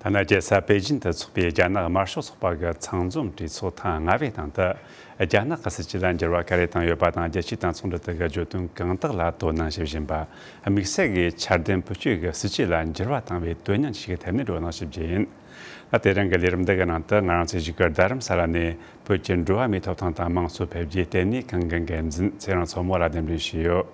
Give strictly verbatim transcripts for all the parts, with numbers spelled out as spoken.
ཐ་ན་རྒྱལ་ས་པེ་ཅིན་དུ་འཚོགས་པའི་རྒྱ་ནག་དམར་ཤོག་ཚོགས་པ་གི་ཚང་འཛོམས་གྲོས་ཚོགས་ཐེངས་ལྔ་པའི་སྟེང་དུ། རྒྱ་ནག་གི་སྲིད་བྱུས་ལ་འགྱུར་བ་ག་རེ་བཏང་ཡོད་པ་དང་། རྒྱལ་སྤྱིའི་སྟེང་ཚོགས་འདུ་དེ་གི་བརྗོད་དོན་གང་དག་ལ་དོ་སྣང་ཞུ་བཞིན་པ། དམིགས་བསལ་གྱིས་འཆར་ལྡན་བོད་སྤྱི་གི་སྲིད་བྱུས་ལ་འགྱུར་བ་བཏང་བའི་དོན་སྙིང་ཞིག་གི་ཐད་ནས་བགྲོ་གླེང་ཞུ་རྒྱུ་ཡིན། ད་དེ་རིང་གི་ལས་རིམ་འདི་གི་ནང་དུ་ང་རང་ཚོའི་གཞིས་སྒར་རྡ་རམ་ས་ལ་ནས་བོད་ཀྱི་འགྲོ་བ་མིའི་ཐོབ་ཐང་དང་དམངས་གཙོ་འཕེལ་རྒྱས་ལྟེ་གནས་ཁང་གི་འགན་འཛིན་ཚེ་རིང་མཚོ་མོ་ལ་གདན་འདྲེན་ཞུས་ཡོད།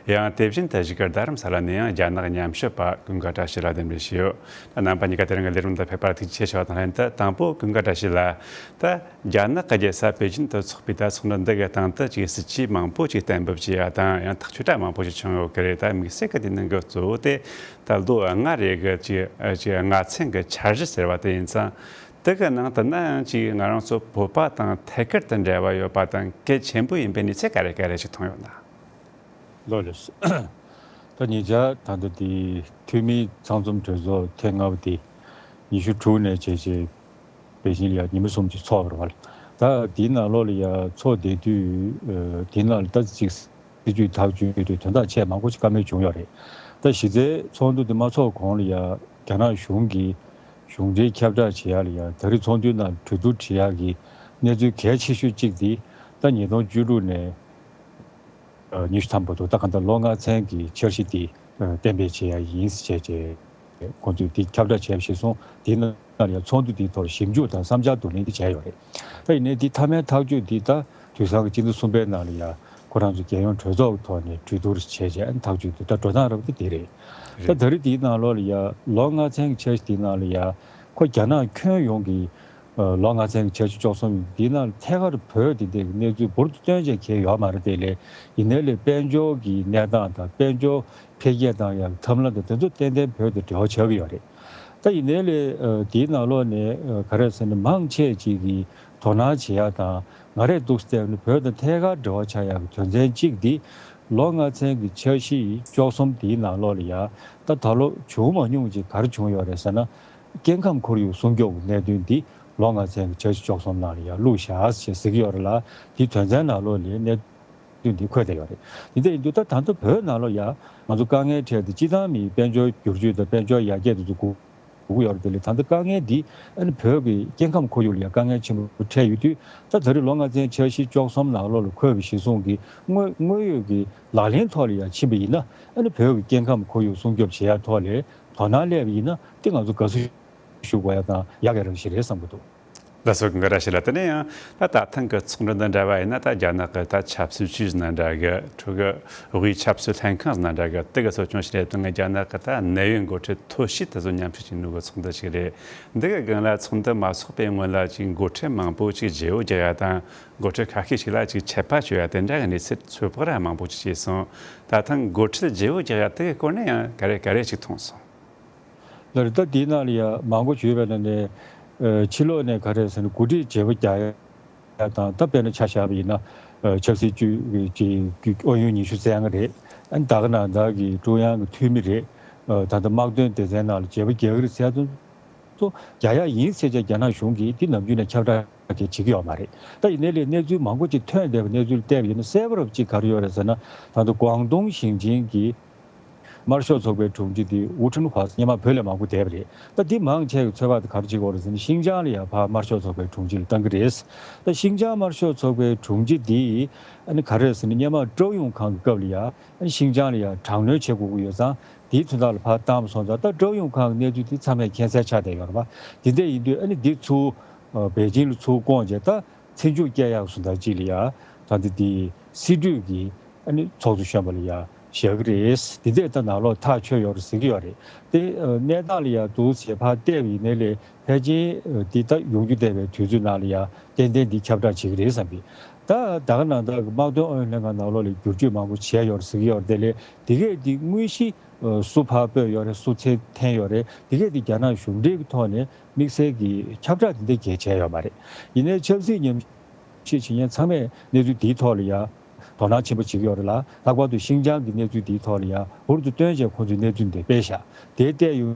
ཡང་དེ་བཞིན་དུ་གཞིས་སྒར་རྡ་རམ་ས་ལ་ནས་ཡང་རྒྱ་ནག་ཉམས་ཞིབ་པ་ཀུན་དགའ་བཀྲ་ཤིས་ལ་གདན་འདྲེན་ཞུས་ཡོད། ད་རྣམ་པ་གཉིས་ཀ་དེ་རིང་གི་ལས་རིམ་འདི་ཕེབས་པར་ཐུགས་རྗེ་ཆེ་ཞུ་བ་དང་ལྷན་དུ། དང་པོ་ཀུན་དགའ་བཀྲ་ཤིས་ལགས། ད་རྒྱ་ནག་གི་རྒྱལ་ས་པེ་ཅིན་དུ་འཚོགས་པའི་ད་ཚོགས་འདུ་འདི་གི་སྟེང་དུ་ཅིག་སྲིད་བྱུས་མང་པོ་ཅིག་གཏན་འབེབས་བྱས་ཡ་དང་། ཡང་ཐག་གཅོད་གྲ་མང་པོ་ཅིག་བྱུང་ཡོད་ཀྱི་རེད། ད་དམིགས་བསལ་གྱི་དེ་ནང་གི་གཙོ་བོ་དེ་ད་ལོ་ལྔ་རེ་གི་ཅིག་ཅིག་སྔ་ཚན་གྱི་འཆར་གཞི་ཟེར་བ་དེ་ཡིན་ཙང་། དེ་གི་ནང་དུ་ན་ཡང་ཅིག་ང་རང་ཚོ་བོད་པ་དང་ཐད་ཀར་དུ་འབྲེལ་བ་ཡོད་པ་དང་གལ་ཆེན་པོ་ཡིན་པའི་གནས་ཚུལ་ག་རེ་ག་རེ་ཞིག་མཐོང་ཡོད་ན། ལགས་ལགས། ད་ཉེ་ཆར་ད་ལྟ་དེ་འཐུས་མིའི་ཚང་འཛོམས་གྲོས་ཚོགས་ཐེངས་ལྔ་པ་དེ་ཉི་ཤུ་དྲུག་ནས་བྱས་བྱས་པེ་ཅིན་ལ་ཡ་ཉི་མ་གསུམ་ཅིག་ཚོགས་པ་རེད་བ། ད་དེའི་ནང་ལོགས་ལ་ཡ་ཚོགས་བསྡད་དུས་དེའི་ནང་ལ་ད་ཅིག་སྲིད་བྱུས་ཐག་གཅོད་དུས་དོན་དག་ཆེས་མང་པོ་ཞིག་བཀའ་མོལ་བྱུང་ཡོད་རེད། ད་གཞི་རྩའི་ཚོགས་འདུ་དེ་མ་ཚོགས་གོང་ལ་ཡ་རྒྱ་ནག་གཞུང་གིས་གཞུང་འབྲེལ་ཁྱབ་བསྒྲགས་བྱེད་ཡག་ལ་ཡ་ད་རེས་ཚོགས་འདུའི་ནང་གྲོས་བསྡུར་བྱེད་ཡག་གི་གནས་ཚུལ་གལ་ཆེ་ཤོས་གཅིག་དེ་ད་ཉིས་སྟོང་བཅུ་དྲུག་ནས་ཉི་ཤུ་ཐམ་བར་དུ་ད་གང་ལྟར་ལོ་ལྔ་ཚན་གྱི་འཆར་གཞི་དེ་གཏན་འབེབས་བྱེད་ཡག་ཡིན་ཟེར་བྱས་བྱས། ཁོང་ཚོས་དེ་ཁྱབ་བསྒྲགས་བྱས་པ་གཞིར་བཟུང་དེའི་ནང་ལ་ཡང་ཚོགས་འདུ་དེའི་ཐོག་ཞིབ་འཇུག་དང་བསམ་འཆར་བསྡུ་ལེན་དེ་བྱས་ཡོད་རེད། ད་ཡིན་ནའི་དེ་མཐའ་མའི་ཐག་གཅོད་དེ་ད་དུས་སང་གི་སྤྱི་ཟླ་གསུམ་པའི་ནང་ལ་ཡང་ཁོ་རང་ཚོ་རྒྱལ་ཡོངས་གྲོས་ཚོགས་ཀྱི་ཐོག་ནས་གྲོས་བསྡུར་བྱས་རྗེས་ཐག་གཅོད་དེ་ད་འགྲོ་སྟངས་རབ་དེ་དེ་རེད། ད་ད་རེད། རེད། དེའི་ནང་ལོགས་ལ་ཡང་ལོ་ལྔ་ཚན་གྱི་འཆར་གཞི་དེའི་ནང་ལ་ཡང་ཁོ་རྒྱ་ནག་ཁྱོན་ཡོངས་ཀྱི་ལོ་ལྔ་ཚན་གྱི་འཆར་གཞི་བཅུ་གསུམ་ཡིན། དེའི་ནང་ལ་ཐད་ཀར་བོད་དེ་འདྲའི་གནས་ཚུལ་འབུར་དུ་བཏོན་བྱས་གལ་ཡོད་མ་རེད། དེ་ལས་ཡིན་ནའི་ལས་དཔལ་འབྱོར་གྱི་གནས་སྟངས་དང་དཔལ་འབྱོར་འཕེལ་རྒྱས་བཏང་ཡག་ཐབས་ལམ་དང་དེ་ཚོ་ཏན་ཏན་བོད་དང་འབྲེལ་བ་ཆགས་ཀྱི་ཡོད་རེད། ད་ཡིན་ནའི་ལས་དེའི་ནང་ལོགས་ནས་ག་རེ་ཟེར་ན་མང་ཆེ་ཅིག་གིས་དོ་སྣང་བྱེད་ཡག་དང་ང་རས་འདུག་བལྟས་ན་བོད་དང་ཐད་ཀར་འབྲེལ་བ་ཆགས་ཡག་གི་དོན་ཚན་གཅིག་འདི་ལོ་ལྔ་ཚན་གྱི་འཆར་གཞི་བཅུ་གསུམ་དེའི་ནང་ལོགས་ལ་ཡ་ད་ད་ལོ་བྱུང་མ་མྱོང་ཅིག་ག་རེ་བྱུང་ཡོད་རེད་ཟེར་ན། སྐྱེ་ཁམས་ཁོར་ཡུག་སྲུང་སྐྱོབ་ཀྱི་གནད་དོན་འདི་ལོ་ལྔ་ཚན་གྱི་འཆར་གཞི་བཅུ་གསུམ་ནང་ལ་ཡང་བླུགས་བཞག་ཅེས་ཟེར་གྱི་ཡོད་རེད་ལ། དེའི་དོན་ཚན་ནང་ལོགས་ལ་གནད་དོན་འདི་འཁོད་བསྡད་ཡོད་རེད། དེ་འདྲ་ཡིན་དུས་ད་ད་ལྟ་བོད་ནང་ལོགས་ཡ་ང་ཚོ་དཀའ་ངལ་འཕྲད་དེ་སྤྱི་བཏང་མིའི་དཔལ་འབྱོར་བསྒྱུར་བཅོས་དང་དཔལ་འབྱོར་ཡར་རྒྱས་དེ་ཚོ་དགོས་དགོས་ཀྱི་ཡོད་རེད། དེ་ལས་ད་ལྟ་དཀའ་ངལ་འདི་ཨ་ནི་བོད་ཀྱི་སྐྱེ་ཁམས་ཁོར་ཡུག་ལ་ཡང་དཀའ་ངལ་ཆེན་པོ་འཕྲད་ཡོད་དུས། ད་ད་རེས་ལོ་ལྔ་ཚན་འཆར་གཞི་བཅུ་གསུམ་ནང་ལོགས་ལ་འཁོད་པའི་གཞི་བཟུང་གི་དངོས་དངོས་ཡོད་ཀྱི་ལག་ལེན་ཐོག་ལ་ཡང་ཕྱིན་པ་ཡིན་ན། ཨ་ནི་བོད་ཀྱི་སྐྱེ་ཁམས་ཁོར་ཡུག་སྲུང་སྐྱོབ་བྱེད་ཡག་ཐོག་ལ་དོ་སྣང་སླེབས་པ་ཡིན་ན་དེ་ང་ཚོ་དགའ་བསུ་ཞུ་དགོས་ཡག་དང་ཡག་གི་རང་བཞིན་རེད་བསམ་གྱི་འདུག། ལགས་སོ། ཀུན་དགའ་བཀྲ་ཤིས་ལགས། དེ་ནས་ཡང་ད་ད་ཐེངས་ཀྱི་ཚོགས་འདུ་དང་འདྲ་བ་ཡིན་ན། ད་རྒྱ་ནག་གི་ད་ཆབ་སྲིད་ཅུས་ནང་འདྲ་གི་ཕྲུ་གུ་དབུས་ཆབ་སྲིད་ལྷན་ཁང་ནང་འདྲ་གི་དེ་གི་གཙོ་སྐྱོང་བྱེད་མཁན་རྒྱ་ནག་གི་ད་གནད་ཡོད་འགོ་ཁྲིད་ཐོར་བྱུས་དེ་ཚོ་མཉམ་ཞུགས་བྱེད་ནུས་ཀྱི་ཚོགས་འདུ་ཞིག་རེད། འདི་གི་སྒང་ལ་ཚོགས་འདུ་མ་འཚོགས་པའི་སྔོན་ལ་ཅིག་འགོ་ཁྲིད་མང་པོ་ཅིག་བརྗེ་བོ་རྒྱག་ཡ་དང་། འགོ་ཁྲིད་ཁ་ཤས་ཤིག་ལ་ཅིག་ཆད་པ་གཅོད་ཡ་དེ་འདྲ་གི་གནས་ཚུལ་ཚོད་དཔག་ར་མང་པོ་ཅིག་བྱས་སོང་། ད་ཐེངས་འགོ་ཁྲིད་བརྗེ་བོ་རྒྱག་ཡ་དེ་གི་སྐོར་ནས་ཡང་ག་རེ་ག་རེ་ཅིག་མཐོང་སོང་། ལར་ད་དེའི་ནང་ལ་ཡ་མང་པོ་བྱུང་བའི་ནང་ནས་ཕྱི་ལོགས་ནས་ག་རེ་ཟེར་ན་འགོ་ཁྲིད་བརྗེ་བོ་རྒྱག་ཡ་དང་། ད་དཔེར་ན་ཆ་བཞག་པ་ཡིན་ན་ཆབ་སྲིད་ཅུས་ཀྱི་ཨུ་ཡོན་ཉི་ཤུ་རྩ་ལྔ་རེད། ཨ་ནི་ད་ག་ནང་བདག་གི་ཀྲུང་དབྱང་གི་འཐུས་མི་རེད། ད་ལྟ་དམག་དོན་སྡེ་ཚན་ནང་ལ་བརྗེ་བོ་རྒྱག་གི་རེད་ཟེར་ཡ་དེ་ཚོ་རྒྱག་ཡག་ཡིན་ཟེར་བྱས་རྒྱ་ནག་གཞུང་གིས་དེ་ནམ་རྒྱུན་ནས་ཁྱབ་བསྒྲགས་བྱེད་ཀྱི་ཡོད་མ་རེད། ད་ཡིན་ནའི་ལས་གནས་ཚུལ་མང་པོ་ཅིག་ཐོན་བསྡད་པ། གནས་ཚུལ་བལྟས་པ་ཡིན་ན་གསལ་པོ་རབ་ཅིག་ག་རེ་ཡོད་རེད་ཟེར་ན། ད་ལྟ་ཀོང་ཏུང་ཞིང་ཆེན་གྱི་དམར་ཤོག་ཚོགས་པའི་དྲུང་ཆེ་དེ་ཝུ་ཁྲུན་ཧྭ་སྙེ་མ་བོད་ལ་མང་པོ་བསྡད་པ་རེད། ད་འདི་མང་ཆེ་གི་ཚོད་དཔག་དེ་ག་རེ་བྱེད་ཀྱི་ཡོད་རེད་ཟེར་ན། ཤིང་ཅང་ལ་ཡང་ཕར་དམར་ཤོག་ཚོགས་པའི་དྲུང་ཆེ་ལ་བཏང་གི་རེད། ད་ཤིང་ཅང་དམར་ཤོག་ཚོགས་པའི་དྲུང་ཆེ་དེ་ཨ་ནི་ག་རེ་རེད་ཟེར་ན། སྙེ་མ་ཀྲོའུ་ཡུང་ཁང་གི་སྐབས་ལ་ཡང་ཨ་ནི་ཤིང་ཅང་ལ་ཡང་དྲག་གནོན་བྱེད་དགོས་ཀྱི་ཡོད་ཙང་། དེའི་དོན་དག་ལ་ཕར་བཏང་སོང་ཙང་། ད་ཀྲོའུ་ཡུང་ཁང་གི་གནས་ཚུལ་དེ་ཚང་མས་མཁྱེན་གསལ་ཆགས་བསྡད་ཡོད་རེད་པ། དེ་འདྲ་ཡིན་དུས་ཨ་ནི་འདི་ཚུར་པེ་ཅིང་ལ་ཚུར་བསྐོངས་བྱས། ད་ཚེ་མཇུག་སྐྱེལ་ཡག་བཟོ་ལྟ་ཅིག་ལ་ཡ་ད་ལྟ་དེ་སྲིད་གྲོས་ཀྱི་ཨ་ནི་ཚོགས་གཙོ་གཞོན་པ་ལ་ཡ་བཞག་གི་རེད། དེ་འདྲས་ད་ནང་ལོགས་ཐག་ཆོད་ཡོད་རེད་ཟེར་གྱི་ཡོད་རེད། དེ་གནས་སྟངས་ལ་ཡ་འདུག་ཟེར་ཕར་བལྟས་པ་ཡིན་ནའི་ལས་ཕལ་ཆེར་འདི་ད་ཡོང་རྒྱུ་བསྡད་པའི་དུས་ཚོད་ནང་ལ་ཡ་ཏན་ཏན་འདི་ཁྱབ་བསྒྲགས་བྱེད་ཀྱི་རེད་བསམ་གི། ད་ད་ག་ནང་ལྟར་གྱི་དམག་དོན་ཨུ་ཡོན་ལྷན་ཁང་ནང་ལོགས་ལ་བསྒྱུར་བཅོས་མང་པོ་བྱས་ཡོད་རེད་ཟེར་གྱི་ཡོད་རེད། དེ་ལས་དེ་གས་དེ་དངོས་གཞི་སུ་ཕར་སྤོས་ཡོད་རེད། སུ་ཚུར་འཐེན་ཡོད་རེད། དེ་གས་དེ་རྒྱ་ནག་གཞུང་འབྲེལ་གྱི་ཐོག་ནས་དམིགས་བསལ་གྱི་ཁྱབ་བསྒྲགས་དེ་འདྲ་གས་བྱས་ཡོད་མ་རེད། ཡིན་ནའི་ཆབ་སྲིད་ཉམས་ཞིབ་བྱེད་མཁན་ཚང་མས་གནས་ཚུལ་འདིའི་ཐོག་ལ་ཡ་དོ་སྣང་ཆེན་པོ་བྱེད་ཀྱི་ཡོད་རེད་ལ། ལྷག་པར་དུ་ཤིང་ཅང་གི་གནས་ཚུལ་འདིའི་ཐོག་ལ་ཡ་འབུར་དུ་བཏོན་བྱས་ཁོང་ཚོས་གནས་ཚུལ་འདི་སྤེལ་བཞག་དེ་བལྟས་ཡོང་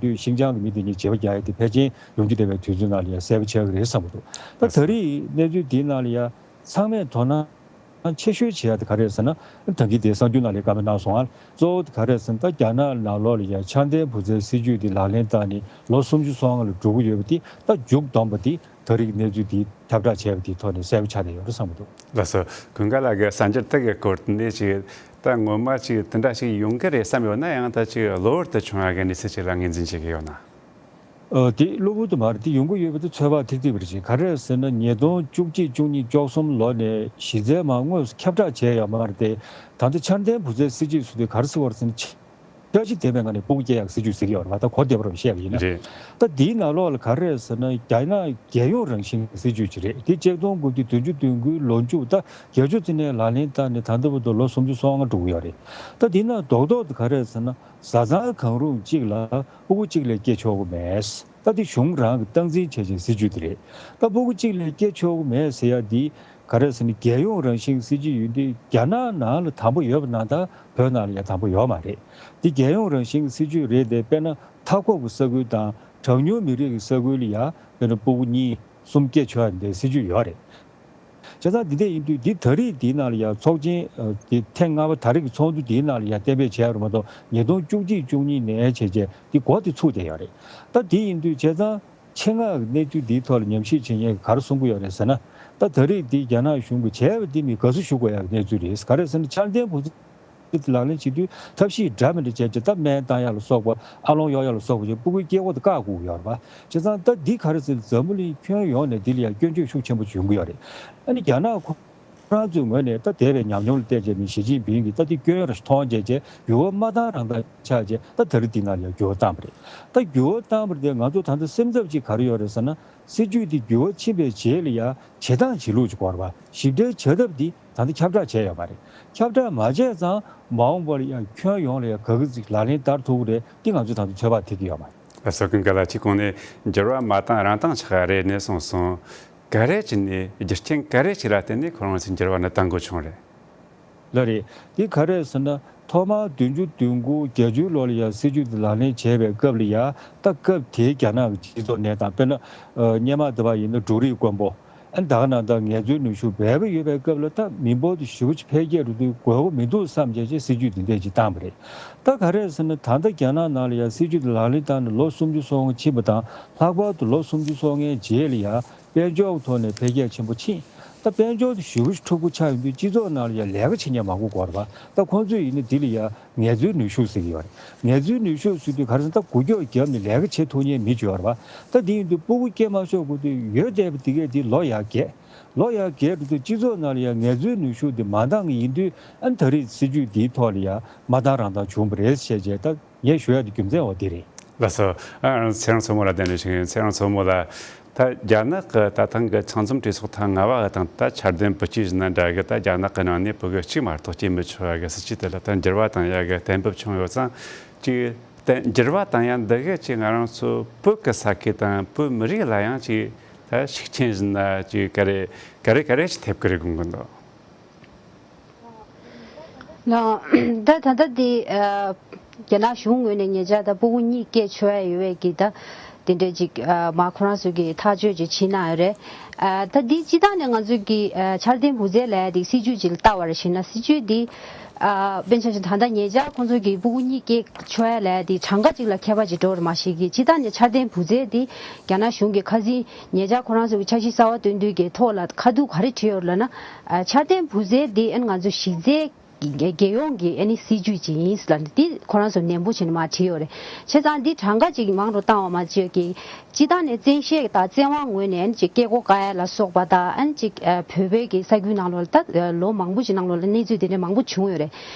དུས་ཤིང་ཅང་གི་མི་དེ་གཉིས་བརྗེ་བོ་རྒྱག་ཡ་དེ་ཕལ་ཆེར་ཡོང་རྒྱུ་བསྡད་པའི་དུས་ཚོད་ནང་ལ་ཡ་གསལ་པོ་ཆགས་ཀྱི་རེད་བསམ་གྱི་འདུག་ད་ད་རེས་གནས་ཚུལ་འདིའི་ནང་ལ་ཡ་ཚང་མས་དོ་སྣང་ ཆེ་ཤོས་བྱེད་ཡ་དེ་ག་རེ་རེད་ཟེར་ན། ད་གིན་དེ་གསར་འགྱུར་ནང་ལ་བཀའ་མོལ་གནང་སོང་ཨ། གཙོ་བོ་དེ་ག་རེ་རེད་ཟེར་ན། ད་རྒྱ་ནག་ནང་ལོགས་ལ་ཡ་འཆར་ལྡན་བུ་བཙའི་སྲིད་ཇུས་དེ་ལག་ལེན་བསྟར་ནས་ལོ་སུམ་ཅུ་སོ་ལྔ་ལ་འགྲོ་གི་ཡོད་པ་དེ་ད་མཇུག་བསྡོམས་པ་དེ་ད་རེས་ཀྱི་གནས་ཚུལ་དེ་ཁྱབ་བསྒྲགས་བྱས་པ་དེའི་ཐོག་ནས་གསལ་པོ་ཆགས་བསྡད་ཡོད་རེད་བསམ་གྱི་འདུག་ལགས་སོ། ཀུན་དགའ་ལགས་ཀྱིས་གསར་འགྱུར་དེ་གི་སྐོར་ནས་ཅིག་ད་ངོ་མ་ཅིག་དེ་འདྲ་ཞིག་ཡོང་གི་རེད་བསམ་ཡོད་ན་ཡང་། ད་ཅིག་གློ་བུར་དུ་བྱུང་བ་གི་གནས་ཚུལ་ཅིག་ལ་ངོས་འཛིན་བྱེད་ཀྱི་ཡོད་ན། ཨ། དེ་གློ་བུར་དུ་མ་རེད། དེ་ཡོང་གི་ཡོད་པ་དེ་ཚོད་དཔག་ཐིག་ཐིག་རེད། ཅིག་ག་རེ་རེད་ཟེར་ན། ཉིས་སྟོང་བཅུ་གཅིག་བཅུ་གཉིས་བཅུ་གསུམ་ལོ་ནས་གཞི་རྩའི་མ་དངོས་སུ་ཁྱབ་བསྒྲགས་བྱས་ཡོད་མ་རེད་དེ། ད་ལྟ་འཆར་ལྡན་བུ་བཙའི་སྲིད་ཇུས་ཟེར་དུས་ག་རེ་ཟེར་བ་རེད་ཟེར་ན། འཆར་གཞི་ལྡན་པའི་ངང་ནས་སྤུ་གུ་སྐྱེ་ཡག་སྲིད་ཇུས་ཟེར་གྱི་ཡོད་རེད་པ། ད་གོ་བདེ་པོ་རང་བཤད་པ་ཡིན་ན། རེད། ད་འདིའི་ནང་ལོགས་ལ་ག་རེ་རེད་ཟེར་ན། རྒྱ་ནག་རྒྱལ་ཡོངས་རང་བཞིན་གྱི་སྲིད་ཇུས་ཅིག་རེད། དེ་ཆིག་སྟོང་དགུ་བརྒྱ་བདུན་ཅུ་དོན་དགུའི་ལོ་མཇུག་ཟླ་བརྒྱད་ཅུ་ཙམ་ནས་ལག་ལེན་བསྟར་ནས་ད་ལྟ་བར་དུ་ལོ་སུམ་ཅུ་སོ་ལྔ་འགྲོ་གི་ཡོད་རེད། ད་འདི་ན་རྡོག་རྡོག་ཏུ་ག་རེ་རེད་ཟེར་ན། བཟའ་ཚང་གང་རུང་གཅིག་ལ་སྤུ་གུ་གཅིག་ལས་སྐྱེ་ཆོག་གི་མེད། ད་འདི་གཞུང་རང་གིས་སྟངས་འཛིན་བྱས་བྱས་སྲིད་ཇུས་དེ་རེད། ད་སྤུ་གུ་གཅིག་ལས་སྐྱེ་ཆོག་གི་མེད་ཟེར་ཡ་འདི་ག་རེ་ཟེར་ན། རྒྱལ་ཡོངས་རང་བཞིན་གྱི་སྲིད་ཇུས་ཡིན་དུས། རྒྱ་ནག་ནང་ལ་དམ་པོ་ཡོད་པ་ནང་ལྟར་བོད་ནང་ལ་ཡང་དམ་པོ་ཡོད་མ་རེད། འདི་རྒྱལ་ཡོངས་རང་བཞིན་གྱི་སྲིད་ཇུས་རེད་དེ། དཔེར་ན་མཐའ་འཁོབ་ཀྱི་ས་ཁུལ་དང་གྲངས་ཉུང་མི་རིགས་ཀྱི་ས་ཁུལ་ལ་ཡང་དཔེར་ན་སྤུ་གུ་གཉིས་གསུམ་སྐྱེ་ཆོག་ཡ་འདི་སྲིད་ཇུས་ཡོད་རེད། བྱས་ཙང་འདི་འདྲ་ཡིན་དུས། འདི་ད་རེས་འདིའི་ནང་ལ་ཡང་ཚོགས་ཆེན། ཨ། འདི་ཐེངས་ལྔ་པ་ད་རེས་ཀྱི་ཚོགས་འདུ་འདིའི་ནང་ལ་ཡང་གཏན་འབེབས་བྱས་པ་རེད་མ་གཏོགས། ཉིས་སྟོང་བཅུ་གཅིག་བཅུ་གཉིས་ནས་བྱས་བྱས་འདི་འགོ་འདི་ཚུགས་བསྡད་ཡོད་རེད། ད་འདི་ཡིན་དུས་བྱས་ཙང་ཆེད་མངགས་ཀྱི་གནས་ཚུལ་འདིའི་ཐོག་ལ་ཉམས་ཞིབ་བྱེད་མཁན་གྱིས་ག་རེ་གསུང་གི་ཡོད་རེད་ཟེར་ན། ད་ད་རེས་འདི་རྒྱ་ནག་གཞུང་གིས་བྱས་པ་འདི་མི་དགའ་བསུ་ཞུ་དགོས་ཡག་གི་གནས་ཚུལ་རེད། ག་རེ་ཟེར་ན། འཆར་ལྡན་བུ་ལག་ལེན་བྱེད་དུས་ཐབས་ཤེས་འདྲ་མི་འདྲ་བྱས་བྱས། ད་སྨན་བཏང་ཡག་ལ་སོགས་པ། ཨ་ལོང་གཡོག་ཡག་ལ་སོགས་པ་བྱས། སྤུ་གུའི་སྐྱེ་སྒོ་དེ་བཀག་དགོས་ཀྱི་ཡོད་རེད་པ། བྱས་ཙང་ད་འདི་ག་རེ་ཟེར། འཛམ་བུ་གླིང་ཁྱོན་ཡོངས་ནས་འདི་ལ་ཡང་སྐྱོན་བརྗོད་ཤུགས་ཆེན་པོ་བྱུང་གི་ཡོད་རེད། ཨ་ནི་རྒྱ་ནག་ཁོ་རང་ཚོའི་ངོས་ནས་ད་འདས་པའི་ཉམས་མྱོང་ལ་བལྟས་བྱས་ནས་ཞི་ཅིན་ཕིང་གིས་ད་འདི་སྐྱོན་རེ་མཐོང་བྱས་བྱས། འགྱུར་བ་མ་བཏང་རང་བཏང་ཆགས་བྱས། ད་ད་རེས་འདི་ནང་ལ་ཡང་འགྱུར་བ་བཏང་བ་རེད། ད་འགྱུར་བ་བཏང་བ་རེད་དེ། ང་ཚོ་ད་ལྟ་སེམས་འཚབ་ཅིག་ག་རེ་ཡོད་རེད་ཟེར་ན། སྲིད་ཇུས་འདི་འགྱུར་བ་ཕྱིན་པའི་རྗེས་ལ་ཡང་བྱེད་སྟངས་བྱེད་ལུགས་ཅིག་དགོས་རེད་པ། ཞིབ་ཕྲའི་བྱ་ཐབས་འདི་ད་ལྟ་ཁྱབ་བསྒྲགས་བྱས་ཡོད་མ་རེད། ཁྱབ་བསྒྲགས་མ་བྱས་ཙང་མ་འོངས་པ་ལ་ཡང་ཁྱོན་ཡོངས་ལ་ཡང་ག་གི་ཅིག་ལག་ལེན་བསྟར་ཐུབ་ཀྱི་རེད། འདི་ང་ཚོས་ད་དུང་ཚོད་དཔག་ཐེབས་ཀྱི་ཡོད་མ་རེད། ལགས་སོ། ཀུན་དགའ་ལགས། ཁྱེད་གོང་ནས་འགྱུར་བ་མ་བཏང་རང་བཏང་ཆགས་རེད་ནས་གསུངས་སོང་། ག་རེ་བྱས་ནས། རྒྱུ་རྐྱེན་ག་རེ་ཞིག་ལ་བརྟེན་ནས་ཁོ་རང་ཚོས་འགྱུར་བ་ནི་བཏང་དགོས་བྱུང་རེད། ལགས་རེད། འདི་ག་རེ་ཟེར་ན། ཐོག་མར་བདུན་ཅུ་དོན་དགུ་བརྒྱད་ཅུའི་ལོ་ལ་ཡང་སྲིད་ཇུས་འདི་ལག་ལེན་བྱས་པའི་སྐབས་ལ་ཡང་། ད་སྐབས་དེའི་རྒྱ་ནག་གི་སྤྱི་ཚོགས་གནས་སྟངས། དཔེར་ན། ཨ། སྔོན་མ་དེ་བ་ཡིན་ན་འབྲུ་རིགས་དཀོན་པོ། ཨ། ད་ག་ནང་ལྟར་ངལ་རྩོལ་ནུས་ཤུགས་འབེལ་པོ་ཡོད་པའི་སྐབས་ལ། ད་མི་འབོར་དེ་ཞེ་པོ་ཅིག་འཕེལ་རྒྱས་འགྲོ་དུས་དགོས་མཁོ་མི་འདུག་བསམ་བྱས་བྱས་སྲིད་ཇུས་འདི་འདྲས་ཅིག་བཏང་བ་རེད། ད་ག་རེ་ཟེར་ན། ད་ལྟ་རྒྱ་ནག་ནང་ལ་ཡང་སྲིད་ཇུས་འདི་ལག་ལེན་བསྟར་ནས་ལོ་སུམ་ཅུ་སོ་ལྔ་ཕྱིན་པ་དང་། ལྷག་པར་དུ་ལོ་སུམ་ཅུ་སོ་ལྔའི་རྗེས་ལ་ཡང་དཔལ་འབྱོར་གྱི་ཐོག་ནས་འཕེལ་རྒྱས་ཆེན་པོ་ཕྱིན། ད་དཔལ་འབྱོར་དེ་ཞེ་པོ་ཅིག་འཁྲུག་པོ་ཆགས་ཡོང་དུས། སྤྱི་ཚོགས་ནང་ལ་ཡང་ལས་ཀ་བྱེད་མཁན་མང་པོ་དགོས་རེད་པ། ད་ཁོང་ཚོས་ཡིན་ན་འདི་ལ་ཡང་ངལ་རྩོལ་ནུས་ཤུགས་ཟེར་གྱི་ཡོད་རེད། ངལ་རྩོལ་ནུས་ཤུགས་ཟེར་དུས་ག་རེ་ཟེར་ན། ད་འགུལ་སྐྱོད་བརྒྱབ་ནས་ལས་ཀ་བྱེད་ཐུབ་མཁན་མི་ཅིག་ཡོད་རེད་པ། ད་འདི་ཡིན་དུས་སྤུ་གུ་སྐྱེ་མ་ཆོག་དགོས་དུས། ཡོད་བསྡད་པ་དེ་གས་དེ་ལོ་ཡར་རྒས། ལོ་ཡར་རྒས་འགྲོ་དུས་སྤྱི་ཚོགས་ནང་ལ་ཡང་ངལ་རྩོལ་ནུས་ཤུགས་དེ་མ་འདང་ཡིན་དུས། ཨ། ད་རེས་སྲིད་ཇུས་འདིའི་ཐོག་ལ་ཡང་མ་འདང་རང་འདང་བྱུང་བ་རེད་ཟེར་བྱས། ད་ངས་ཞུ་ཡ་དེ་རྒྱུ་མཚན་འོ་དེ་རེད། ལགས་སོ། ཨ། ཚེ་རིང་མཚོ་མོ་ལགས་གདན་འདྲེན་ཞུ་གི་ཡིན། ཚེ་རིང་མཚོ་མོ་ལགས། ད་རྒྱ་ནག་གི་ད་ཐེངས་གི་ཚང་འཛོམས་གྲོས་ཚོགས་ཐེངས་ལྔ་པ་དང་། ད་འཆར་ལྡན་བུ་སྐྱེས་ཟེར་ན་འདྲ་གི། ད་རྒྱ་ནག་གི་ནང་ནས་བུ་གུ་གཅིག་མ་གཏོགས་སྐྱེ་མི་ཆོག་གི་སྲིད་ཇུས་དེ་ལ་ད་འགྱུར་བ་བཏང་ཡ་གི་གཏན་འབེབས་བྱུང་ཡོད་ཙང་། ཅིག་ད་འགྱུར་བ་བཏང་ཡ་འདི་གིས་ཅིག་ང་རང་ཚོ་བོད་ཀྱི་ས་ཁུལ་དང་བོད་མི་རིགས་ལ་ཡང་ཅིག་ད་ཤུགས་རྐྱེན་ཟེར་ན་ཅིག་ག་རེ་ག་རེ་ག་རེ་ཅིག་ཐེབས་ཀྱི་རེད་དགོངས་ཀྱི་འདུག་ལགས། ད་ད་ལྟ་འདི། ཨ། རྒྱ་ནག་གཞུང་ངོས་ནས་ཉེ་ཆར་ད་སྤུ་གུ་གཉིས་སྐྱེ་ཆོག་ཡ་ཡོད་པའི་གི་ད་དེ་འདྲའི་ཅིག་ཨ། མ་ཁོ་རང་ཚོས་ཀྱི་ཐག་གཅོད་ཅིག་བྱེད་གནང་ཡོད་རེད། ཨ། ད་འདི་སྤྱིར་བཏང་ནས་ང་ཚོས་ཀྱི་ཨ། འཆར་ལྡན་བུ་བཙའ་ལབ་ཡ་དེ་སྲིད་ཇུས་ཅིག་ལ་ལྟ་བ་རེད་ཞུས་ན། སྲིད་ཇུས་འདི་ཨ། དཔེར་ན་ཆ་བཞག་ད་ལྟ་ཉེ་ཆར་ཁོང་ཚོས་ཀྱི་སྤུ་གུ་གཉིས་སྐྱེ་ཆོག་ཡ་ལབ་ཡ་དེ་གྲངས་ཀ་ཅིག་ལ་ཁྱད་པར་ཅིག་འགྲོ་རེད་མ་གཞི་གི། སྤྱིར་བཏང་ནས་འཆར་ལྡན་བུ་བཙའ་དེ་རྒྱ་ནག་གཞུང་གིས་ཁ་སང་ཉེ་ཆར་ཁོ་རང་ཚོ་གི་འཆར་གཞི་གསར་པ་བཏོན་དུས་ཀྱི་ཐོག་ལ་ཁ་ཐུག་ག་རེ་བྲིས་ཡོད་རེད་ལབ་ན། ཨ། འཆར་ལྡན་བུ་བཙའ་འདི་ཨ་ནི་ང་ཚོ་གཞི་རྩའི་རྒྱལ་ཡོངས་ཀྱི་ཨ་ནི་སྲིད་ཇུས་ཅིག་ཡིན་ལབ་ནས་འདི་ཁོ་རང་ཚོ་ནན་པོ་བྱས་ནས་མར་བྲིས་ཡོད་རེད། བྱས་ཙང་འདི་གྲངས་ཀ་ཅིག་མང་རུ་བཏང་བ་མ་བྱས་ཀྱི། སྤྱིར་བཏང་ནས་བཙན་ཤེད་དང་བཙན་དབང་ངོས་ནས་ཨ་ནི་ཅིག་སྐྱེ་སྒོ་བཀག་ཡ་ལ་སོགས་པ་དང་། ཨ་ནི་ཅིག་ཨ། བོད་པའི་གི་ས་ཁུལ་ནང་ལོགས་ལ་ད་ལོ་མང་པོ་ཞིག་ནང་ལོགས་ལ་གནས་ཚུལ་དེ་འདྲ་མང་པོ་བྱུང་ཡོད་རེད།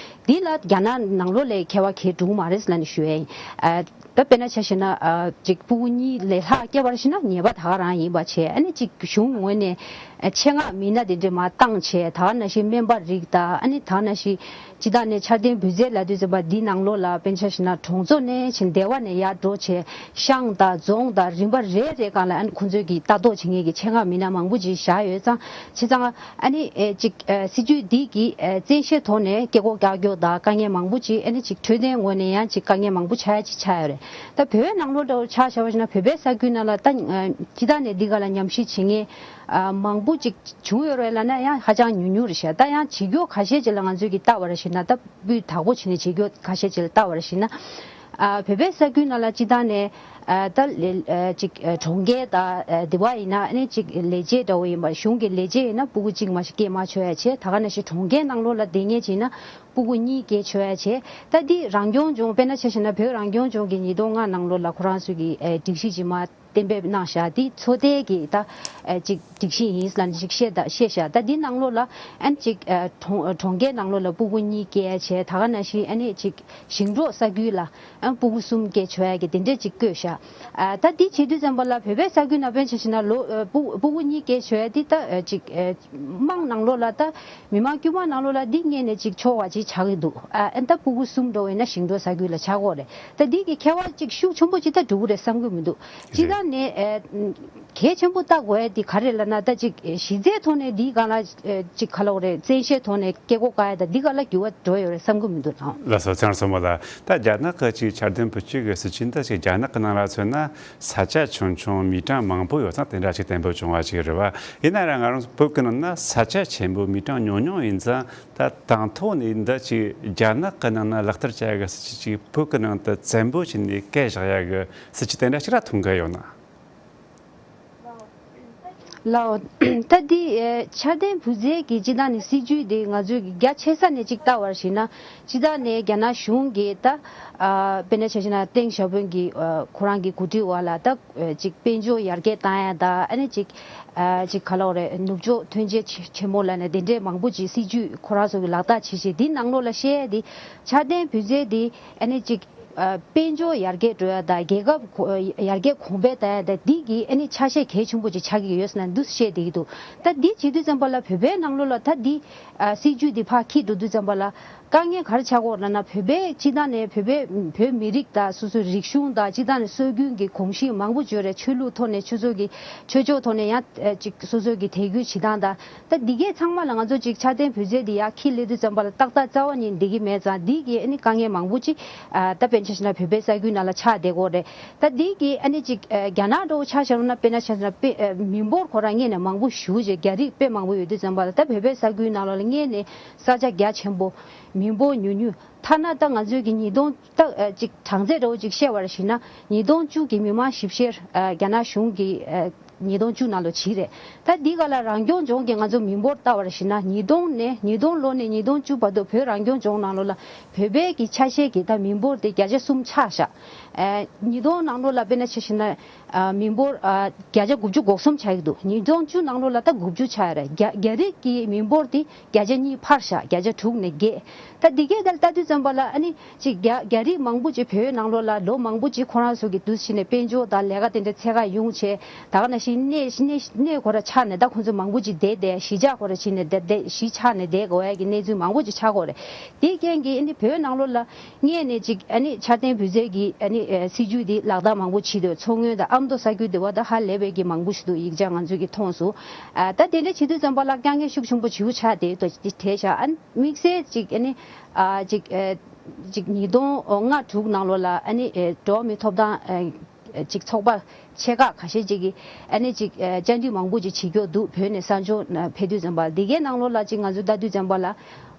འདི་ལ་རྒྱ་ནག་ནང་ལོགས་ལ་ཁྱད་པར་གང་ཡང་འགྲོ་གི་མ་རེད་ལབ་ནས་ཞུ་ཡ་ཡིན། ཨ། ད་དཔེར་ན་ཆ་བཞག་ན། ཨ། ཅིག་སྤུ་གུ་གཉིས་ལས་ལྷག་སྐྱེས་པར་བྱས་ན་ཉེས་པ་ད་ག་རང་ཡིན་པ་བྱས། ཨ་ནི་ཅིག་གཞུང་ངོས་ནས་ཨ། ཆེད་མངགས་མི་སྣ་དེ་འདྲས་མར་བཏང་བྱས། ད་ག་ནང་བཞིན་སྨན་པ་རིགས་དང་། ཨ་ནི་ད་ག་ནང་བཞིན་སྤྱིར་བཏང་ནས་འཆར་ལྡན་བུ་བཙའ་ལབ་དུས་ཙམ་པ་འདི་ནང་ལོགས་ལ་དཔེར་ན་ཆ་བཞག་ན་གྲོང་ཚོ་ནས་ཕྱིན་སྡེ་བ་ནས་ཡར་འགྲོ་བྱས། ཤང་དང་རྫོང་དང་རིམ་པ་རེ་རེ་སྒང་ལ་ཨ་ནི་ཁོང་ཚོས་ཀྱི་ལྟ་རྟོག་བྱེད་མཁན་གྱི་ཆེད་མངགས་མི་སྣ་མང་པོ་ཅིག་བཞག་ཡོད་ཙང་། བྱས་ཙང་ཨ་ནི་ཨེ་ཅིག་ཨེ་སྲིད་ཇུས་འདི་གིས་ཨེ་བཙན་ཤེད་ཐོག་ནས་སྐྱེ་སྒོ་བཀག་རྒྱུ་དང་དཀའ་ངལ་མང་པོ་ཅིག་ཨ་ནི་ཅིག་འཕྲོད་བསྟེན་ངོས་ནས་ཡང་ཅིག་དཀའ་ངལ་མང་པོ་ཆགས་ཡ་ཅིག་ཆགས་ཡོད་རེད། ད་བོད་ནང་ལོགས་འདྲ་བོ་ཆ་བཞག་པ་ཞིག་ན། བོད་པའི་ས་ཁུལ་ནང་ལ་ད་ཨ་སྤྱིར་བཏང་ནས་འདི་ག་ལ་ཉམས་ཞིབ་བྱེད་མཁན་ ཨ་མང་པོ་ཅིག་བྱུང་ཡོད་རེད་ལབ་ན་ཡང་ཧ་ཅང་ཉུང་ཉུང་རེད་ཤག་ད་ཡང་བྱེད་སྒོ་ཁ་ཤས་ཅིག་ལ་ང་ཚོས་ཀྱིས་ལྟ་བར་ཞིག་ན་ད་སྤུས་དག་པོ་བྱས་ནས་བྱེད་སྒོ་ཁ་ཤས་ཅིག་ལ་ལྟ་བར་ཞིག་ན། ཨ་བོད་པའི་ས་ཁུལ་ནང་ལ་སྤྱི་བཏང་ནས་ཨ་ད་ལས་ཨ་ཅིག་ཨ་གྲོང་ཁྱེར་དང་ཨ་དེ་བ་ཡིན་ན་ཨ་ནི་ཅིག་ལས་བྱེད་འདྲ་བོ་ཡིན་པ་གཞུང་གི་ལས་བྱེད་ཡིན་ན་སྤུ་གུ་གཅིག་མ་ཞིག་སྐྱེས་མ་ཆོག་ཡ་བྱས། ད་ག་ནང་བཞིན་གྲོང་ཁྱེར་ནང་ལོགས་ལ་བསྡད་མཁན་ཅིག་ཡིན་ན་སྤུ་གུ་གཉིས་སྐྱེས་ཆོག་ཡ་བྱས། ད་འདི་རང་སྐྱོང་ལྗོངས་དཔེར་ན་ཆ་བཞག་ན་བོད་རང་སྐྱོང་ལྗོངས་ཀྱི་ཉིས་སྟོང་ལྔ་ནང་ལོགས་ལ་ཁོ་རང་ཚོས་ཀྱི་ཨ་སྒྲིག་གཞི་ཅིག་མ་གཏན་འབེབས་གནང་བཞག་འདི་ཚོད་ལྟའི་གི་ད་ཨ་ཅིག་སྒྲིག་གཞི་ཡིན་ལབ་ནས་ཅིག་བཤད་ད་བཤད་བཞག་ད་འདི་ནང་ལོགས་ལ་ཨ་ནི་ཅིག་ཨ་གྲོང་གྲོང་ཁྱེར་ནང་ལོགས་ལ་སྤུ་གུ་གཉིས་སྐྱེ་ཡ་བྱས། ད་ག་ནང་བཞིན་ཨ་ནི་ཅིག་ཞིང་འབྲོག་ས་ཁུལ་ལ་ཨ་སྤུ་གུ་གསུམ་སྐྱེ་ཆོག་ཡ་གི་དེ་འདྲས་ཅིག་བཀོད་བཞག་ཨ་ད་འདི་བྱེད་དུས་ཙམ་པ་ལ་བོད་པའི་ས་ཁུལ་ནང་དཔེར་ན་ཆ་བཞག་ན་ལོ་ཨ་སྤུ་སྤུ་གུ་གཉིས་སྐྱེ་ཆོག་ཡ་འདི་ད་ཨ་ཅིག་ཨ་དམངས་ནང་ལོགས་ལ་ད་མི་མང་དཀྱུས་མ་ནང་ལོགས་ལ་འདི་ངེས་ནས་ཅིག་ཆོག་པ་ཅིག་ཆགས་ཀྱི་འདུག་ཨ་ཨ་ད་སྤུ་གུ་གསུམ་འགྲོ་བས་ན་ཞིང་འབྲོག་ས་ཁུལ་ལ་ཆགས་ཀྱི་ཡོད་རེད། ད་འདི་གི་ཁྱད་པར་ཅིག་ཤུགས་ཆེན་པོ་ཅིག་ད་འགྲོ་གི་རེད་བསམ་གྱི་མི་འདུག་སྤྱི་བཏང་ནས་ཨ་གལ་ཆེན་པོ་ལྟ་དགོས་ཡ་དེ་ག་རེ་ལབ་ན་ད་ཅིག་གཞི་རྩའི་ཐོག་ནས་འདིའི་སྒང་ལ་ཅིག་ག་ལབ་དགོས་རེད། བཙན་ཤེད་ཐོག་ནས་སྐད་གོ་བཀག་ཡ་ད་འདི་ག་ལ་འགྱུར་བ་འགྲོ་ཡོད་རེད་བསམ་གྱི་མི་འདུག་ལགས། ལགས་སོ། ཚེ་རིང་མཚོ་མོ་ལགས། ད་རྒྱ་ནག་གི་ཅིག་འཆར་ལྡན་བུ་བཅོལ་གྱི་སྲིད་ཇུས་འདི་ཅིག་རྒྱ་ནག་གི་ནང་ལ་མཚོན་ན་ས་ཆ་ཆུང་ཆུང་མི་གྲངས་མང་པོ་ཡོད་ཙང་དེ་འདྲ་ཅིག་བརྟན་པོ་བྱུང་བ་ཅིག་རེད་བ། ཡིན་ན་ར་ང་རང་ཚོ་བོད་ཀྱི་ནང་ན་ས་ཆ་ཆེན་པོ་མི་གྲངས་ཉུང་ཉུང་ཡིན་ཙང་ད་དང་ཐོག་ནས་འདི་ཅིག་རྒྱ་ནག་གི་ནང་ན་ལག་བསྟར་བྱ་ཡ་གི་སྲིད་ཇུས་ཅིག་བོད་ཀྱི་ནང་དུ་བཙན་པོ་བྱས་ནས་བཀལ་བཞག་ཡ་གི་སྲིད་ཇུས་དེ་འདྲ་ཅིག་ར་མཐོང་གི་ཡོད་ན། ལགས། ད་འདི་ཨེ་འཆར་ལྡན་བུ་བཙའ་གི་སྤྱི་བཏང་ནས་སྲིད་ཇུས་འདི་ང་ཚོས་རྒྱ་ཆེ་ས་ནས་ཅིག་ལྟ་བར་ཞིག་ན་སྤྱི་བཏང་ནས་རྒྱ་ནག་གཞུང་གིས་ད་ཨ་དཔེར་ན་ཆ་བཞག་ན་ཏེང་ཞའོ་ཕིང་གི་ཨ་ཁོ་རང་གི་གོ་སྒྲིག་འོག་ལ་ད་ཨ་ཅིག་དཔལ་འབྱོར་ཡར་རྒྱས་བཏང་ཡ་ད་ཨ་ནི་ཅིག་ཨ་ཅིག་ག་ལབ་དགོས་རེད། ནུབ་ཕྱོགས་ཐོན་སྐྱེད་ཆེ་ཆེན་མོ་ལབ་ནས་དེ་འདྲའི་མང་པོ་ཅིག་སྲིད་ཇུས་ཁོ་རང་ཚོ་གི་ལག་བསྟར་བྱེད་བྱེད་འདི་ནང་ལོགས་ལ་བཤད་ཡ་འདི་འཆར་ལྡན་བུ་བཙའ་འདི་ཨ་ནི་ཅིག་ཨ་དཔལ་འབྱོར་ཡར་རྒྱས་འགྲོ་ཡ་དང་རྒྱལ་ཁབ་གོ་ཡར་རྒྱས་གོང་འཕེལ་བཏང་ཡ་དང་འདི་གི་ཨ་ནི་ཆ་ཤས་གལ་ཆེན་པོ་ཅིག་ཆགས་ཀྱི་ཡོད་ཟེར་ན་འདུག་བཤད་བསྡད་ཀྱི་འདུག་ད་འདི་བྱེད་དུས་ཙམ་པ་ལ་བོད་པའི་ནང་ལོགས་ལ་ད་འདི་ཨ་སྲིད་ཇུས་འདི་ཕར་འཁྱེར་འགྲོ་དུས་ཙམ་པ་ལ་དཀའ་ངལ་ག་རེ་ཆགས་ཀྱི་ཡོད་ལབ་ན། བོད་པའི་སྤྱི་བཏང་ནས་བོད་པའི་བོད་མི་རིགས་དང་སོ་སོའི་རིག་གཞུང་དང་སྤྱི་བཏང་ནས་སྲོལ་རྒྱུན་གྱི་གོམས་གཤིས་མང་པོ་ཅིག་ཡོད་རེད། ཆོས་ལུགས་ཐོག་ནས་ཆོས་ཕྱོགས་ཀྱི་ཆོས་ཕྱོགས་ཐོག་ནས་ཡང་ཨ་ཅིག་སོ་སོའི་གི་དད་གུས་བྱེད་སྟངས་དང་། ད་འདི་གའི་ཚང་མ་ལ་ང་ཚོ་ཅིག་འཆར་ལྡན་བུ་བཙའ་འདི་ཡར་འཁྱེར་སླེབས་དུས་ཙམ་པ་ལ་ཏག་ཏག་རྩ་བ་ཉིད་འགྲིག་གི་མེད་ཙང་འདི་གི་ཨ་ནི་དཀའ་ངལ་མང་པོ་ཅིག་ཨ་ད་དཔེར་ན་ཆ་བཞག་ན་བོད་པའི་ས་ཁུལ་ནང་ལ་ཆགས་བསྡད་ཀྱི་ཡོད་རེད། ད་འདི་གི་ཨ་ནི་ཅིག་ཨ་རྒྱ་ནག་འདྲ་བོ་ཆ་བཞག་ན་དཔེར་ན་ཆ་བཞག་ན་དཔེ་ཨ་མི་འབོར་ཁོ་རང་སྔོན་ནས་མང་པོ་ཞེ་པོ་ཅིག་རྒྱ་རིགས་དཔེ་མང་པོ་ཡོད་དུས་ཙམ་པ་ལ་ད་བོད་པའི་ས་ཁུལ་ནང་ལ་སྔོན་ནས་ས་ཆ་རྒྱ་ཆེན་པོ་མི་འབོར་ཉུང་ཉུང་། ཐ་ན་ད་ང་ཚོའི་གི་ཉིས་སྟོང་ད་ཨ་ཅིག་གྲངས་ཚད་འདྲ་བོ་ཅིག་བཤད་པར་བྱས་ན་ཉིས་སྟོང་བཅུ་གི་མི་མང་ཞིབ་བཤེར་ཨ་རྒྱ་ནག་གཞུང་གི་ཨ་ཉིས་སྟོང་བཅུ་ནང་ལོགས་བྱས་རེད། ད་འདི་ག་ལ་རང་སྐྱོང་ལྗོངས་ཀྱི་ང་ཚོ་མི་འབོར་ལྟ་བར་བྱས་ན་ཉིས་སྟོང་ནས་ཉིས་སྟོང་ལོ་ནས་ཉིས་སྟོང་བཅུ་བར་དུ་བོད་རང་སྐྱོང་ལྗོངས་ནང་ལོགས་ལ་བོད་པའི་གི་ཆ་ཤས་ཀྱི་ད་མི་འབོར་དེ་བརྒྱ་ཆ་གསུམ་ཆགས་བཞག་ཨ་ཉིས་སྟོང་ནང་ལོགས་ལ་དཔེར་ན་ཆ་བཞག་ན་ཨ་མི་འབོར་ཨ་བརྒྱ་ཆ་དགུ་བཅུ་གོ་གསུམ་ཆགས་ཀྱི་འདུག་ཉིས་སྟོང་བཅུ་ནང་ལོགས་ལ་ད་དགུ་བཅུ་ཆགས་ཡོད་རེད། རྒྱ་རྒྱ་རིགས་ཀྱི་མི་འབོར་དེ་བརྒྱ་ཆ་གཉིས་འཕར་བཞག་བརྒྱ་ཆ་དྲུག་ནས་བརྒྱད། ད་འདི་གས་ད་ལྟ་དུས་ཙམ་པ་ལ་ཨ་ནི་ཅིག་རྒྱ་རྒྱ་རིགས་མང་པོ་ཅིག་བོད་ནང་ལོགས་ལ་ལོ་མང་པོ་ཅིག་ཁོ་རང་ཚོ་གི་འདུ་བྱས་ནས་དཔལ་འབྱོར་དང་ལས་ཀ་དེ་འདྲ་འཚོལ་ག་ཡོང་བྱས། ད་ག་ནང་བཞིན་གནས་གནས་གནས་ཁོ་ར་ཆགས་ནས་ད་ཁོ་ཚོ་མང་པོ་ཅིག་བསྡད་བསྡད་གཞིས་ཆགས་ཁོ་ར་བྱས་ནས་བསྡད་བསྡད་གཞིས་ཆགས་ནས་བསྡད་དགོས་ཡ་གི་གནས་ཚུལ་མང་པོ་ཅིག་ཆགས་ཀྱི་ཡོད་རེད། དེའི་རྐྱེན་གྱིས་ཨ་ནི་བོད་ནང་ལོགས་ལ་སྔོན་ནས་ཅིག་ཨ་ནི་འཆར་ལྡན་བུ་བཙའ་གི་ཨ་ནི་ཨེ་སྲིད་ཇུས་དེ་ལག་བསྟར་མང་པོ་བྱས་འདུག་མཚོ་སྔོན་དང་ཨ་མདོ་ས་ཁུལ་དེ་བ་ད་ཧ་ལས་པའི་གི་མང་པོ་ཞིག་འདུག་ཡིག་ཆ་ང་ཚོས་ཀྱི་མཐོང་སོང་། ཨ་ད་དེ་འདྲ་བྱེད་དུས་ཙམ་པ་ལ་དཀའ་ངལ་ཤུགས་ཆེན་པོ་བྱེད་ཆགས་དེ་དེ་བྱས་ཤག་ཨ་ནི་དམིགས་བསལ་ཅིག་ཨ་ནི་ཨ་ཅིག་ཨེ་ཅིག་ཉིས་སྟོང་ལྔ་དྲུག་ནང་ལོགས་ལ་ཨ་ནི་ཨེ་འགྲོ་བ་མིའི་ཐོབ་ཐང་ཨེ་ཅིག་ཚོགས་པ་ཆེ་ཁག་ཁ་ཤས་ཅིག་གིས་ཨ་ནི་ཅིག་ཨེ་བཅར་འདྲི་མང་པོ་ཅིག་བྱེད་ཀྱི་འདུག་བོད་ནས་གསར་འབྱོར་ཕེབས་དུས་ཙམ་པ་འདི་གའི་ནང་ལོགས་ལ་ཅིག་ང་ཚོས་ལྟ་དུས་ཙམ་པ་ལ་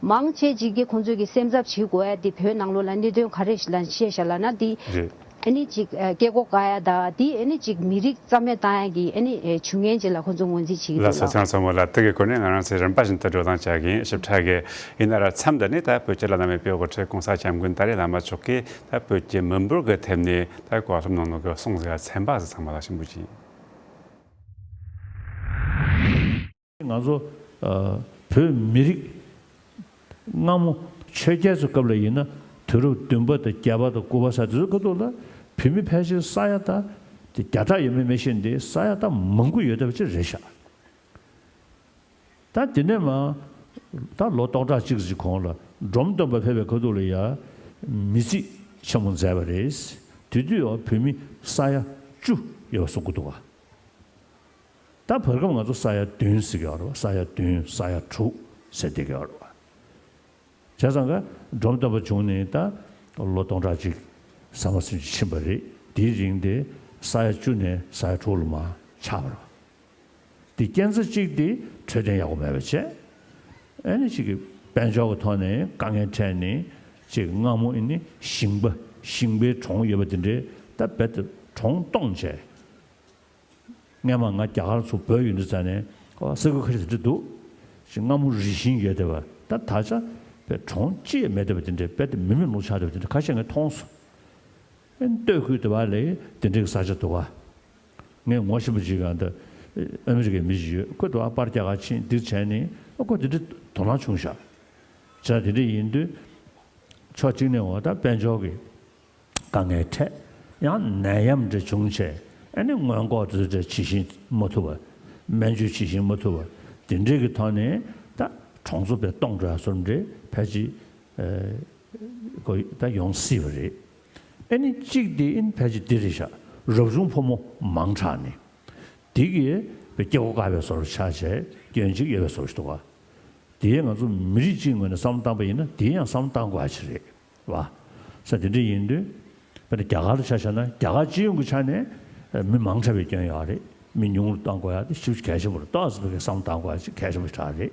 མང་ཆེ་ཅིག་གིས་ཁོང་ཚོས་ཀྱི་སེམས་འཚབ་བྱེད་དགོས་ཡ་དེ་བོད་ནང་ལོགས་ལ་གནད་དོན་ག་རེ་ལ་བཤད་ཤག་ལབ་ན་དེ་རེད། ཨ་ནི་ཅིག་ཨེ་སྐད་གོ་བཀག་ཡ་དང་དེ་ཨ་ནི་ཅིག་མི་རིགས་རྩ་མེད་བཏང་ཡ་གི་ཨ་ནི་ཨེ་བྱུས་ངན་ཅིག་ལ་ཁོང་ཚོ་ངོས་འཛིན་བྱེད་ཀྱི་ལགས་སོ། འདུག་ཚང་ཚང་མ་ལ་དེ་གི་སྐོར་ནས་ང་རང་ཚོས་རིམ་པ་བཞིན་དུ་བགྲོ་གླེང་བྱ་གི་ཡིན། ཞིབ་ཕྲ་གི་ཡིན་ན་ར་མཚམས་འདི་ནས་ད་བོད་ཀྱི་བླ་ན་མེད་པའི་དབུ་ཁྲིད་༸གོང་ས་༸སྐྱབས་མགོན་ཏཱ་ལའི་བླ་མ་མཆོག་གིས་ད་བོད་ཀྱི་མི་འབོར་གྱི་ཐད་ནས་ད་བཀའ་སློབ་གནང་ནོ་གི་གསུང་ཟིག་ཚན་པ་ཟིག་ཚང་མ་ལ་ཞིབ་འཇུག་བྱེད། ང་ཚོ་ཨ་བོད་མི་རིགས་སྔ་མོ་ཆོས་རྒྱལ་ཚོའི་སྐབས་ལ་ཡིན་ན་དུས་རབས་བདུན་པ་དང་བརྒྱད་པ་དང་དགུ་པ་ས་དེ་ཚོའི་སྐབས་ཐོག་ལ་བོད་མི་ཕལ་ཆེར་ས་ཡ་ད་དེ་བརྒྱ་ཕྲག་ཡས་མས་མི་ཤེས་འདི་ས་ཡ་ད་མང་པོ་ཡོད་བསྡད་པ་ཅིག་རེད་ཤག་ད་དེ་ནས་མ་ད་ལོ་སྟོང་ཕྲག་གཅིག་ཙམ་གོང་ལ་འབྲོམ་སྟོན་པ་ཕེབས་པའི་ཁ་ཐུག་ལ་ཡ་མི་རྩིས་ཆེན་མོ་མཛད་པ་རེད། དེ་དུས་ཡང་བོད་མི་ས་ཡ་བཅུ་ཡོད་པ་གསུང་གི་འདུག་བ། ད་བར་སྐབས་ང་ཚོ་ས་ཡ་བདུན་ཟེར་གྱི་ཡོད་རེད་བ། ས་ཡ་བདུན་ས་ཡ་དྲུག་ཟེར་བསྡད་ཀྱི་ཡོད་རེད་བ། བྱས་ཙང་ཀ་འབྲོམ་སྟོན་པ་བྱུང་ནས་ད་ལོ་སྟོང་ཕྲག་གཅིག་ཟ་མ་ཟིན་ཅིག་ཕྱིན་པ་རེད། དེའི་རིང་དེ་ས་ཡ་བཅུ་ནས་ས་ཡ་དྲུག་ལ་མར་ཆག་པ་རེད་བ། དེ་རྐྱེན་རྩ་གཅིག་དེ་འཕྲོད་བསྟེན་ཡག་པོ་མེད་པ་བྱས། ཨ་ནི་ཅིག་གི་དཔལ་འབྱོར་གྱི་ཐོག་ནས་དཀའ་ངལ་འཕྲད་ནས་ཅིག་སྔ་མོ་ཨ་ནི་ཞིང་པ་ཞིང་པའི་གྲོང་ཡོད་པ་དེ་འདྲའི་ད་རྦད་དེ་གྲོང་སྟོངས་བྱས། སྔས་མ་ང་རྒྱ་གར་ཚུར་བོད་ཡོང་དུས་ཙ་ནས་ཨོ་ས་ཁུལ་ཁ་ཤས་དེ་འདྲ་འདུག་ཅིག་སྔ་མོ་རི་ཞིང་ཡོད་བསྡད་པ་ད་ད་ཆ་བའི་གྲོང་ཅི་ཡང་མེད་བསྡད་པ་དེ་འདྲའི་རྦད་དེ་མེ་མེ་རླུང་ཆགས་བསྡད་པ་དེ་འདྲ་ཁ་ཤས་ངས་མཐོང་སོང་། ཨེ་སྟོད་ཁུལ་དེ་བ་ལ་དེ་འདྲའི་ས་ཆ་འདུག་ག་ངས་ངོ་ཤེས་པ་ཅིག་ག་འདི་ཨ་མི་རི་ཀའི་མི་ཞིག་ཡོད། ཁོ་དུ་བ་པར་རྒྱག་ག་ཕྱིན་འདི་བྱས་ནས་ཨ་ཁོ་དེ་འདྲའི་དོ་སྣང་བྱུང་ཤག་བྱས་དེ་འདྲ་ཡིན་དུས་ཕྱོགས་གཅིག་ནས་འོ་ད་དཔལ་འབྱོར་གྱི་དཀའ་ངལ་འཕྲད། ཡང་ནད་ཡམས་འདྲ་བྱུང་བྱས་ཨ་ནི་སྔོན་འགོག་དེ་ཚོ་འདྲ་ཇི་བཞིན་མ་ཐུབ་པ། སྨན་བཅོས་ཇི་བཞིན་མ་ཐུབ་པ། དེ་འདྲའི་གི་ཐོག་ནས་ད་གྲོང་ཚོ་དཔེ་སྟོངས་འགྲོ་ཡ་བཟོ་འདྲ་ཕལ་ཆེར་ཨ་གོ་ད་ཡོང་སྲིད་པ་རེད། ཨ་ནི་གཅིག་དེ་ཨིན་ཕལ་ཆེར་འདི་རེད་ཤག་རབ་བྱུང་ཕོ་མོ་མང་དྲགས་ནས། དེ་གིས་དཔེ་སྐྱེ་བོ་བཀག་པའི་བཟོ་འདྲ་ཆགས་བྱས་སྐྱོན་ཅིག་ཡོད་པའི་བཟོ་འདྲ་ཞིག་འདུག་ག་དེ་ང་ཚོ་མི་རིགས་གཅིག་ངོས་ནས་བསམ་བློ་བཏང་པ་ཡིན་ན་དེ་ཡང་བསམ་བློ་བཏང་དགོས་ཡ་ཅིག་རེད་བ། ས་དེ་འདྲ་ཡིན་དུས་དཔེར་ན་རྒྱ་གར་ལ་ཆ་བཞག་ན་རྒྱ་གར་སྤྱི་ཡོངས་ཀྱི་ཆ་ནས་མི་མང་དྲགས་པའི་སྐྱོན་ཡོད་རེད། མི་ཉུང་རུ་གཏང་དགོས་ཡ་དེ་ཞེ་པོ་གལ་ཆེན་པོ་རེད། ཏོག་ཙམ་བསམ་བློ་བཏང་དགོས་ཡ་ཅིག་གལ་ཆེན་པོ་ཞིག་རེད།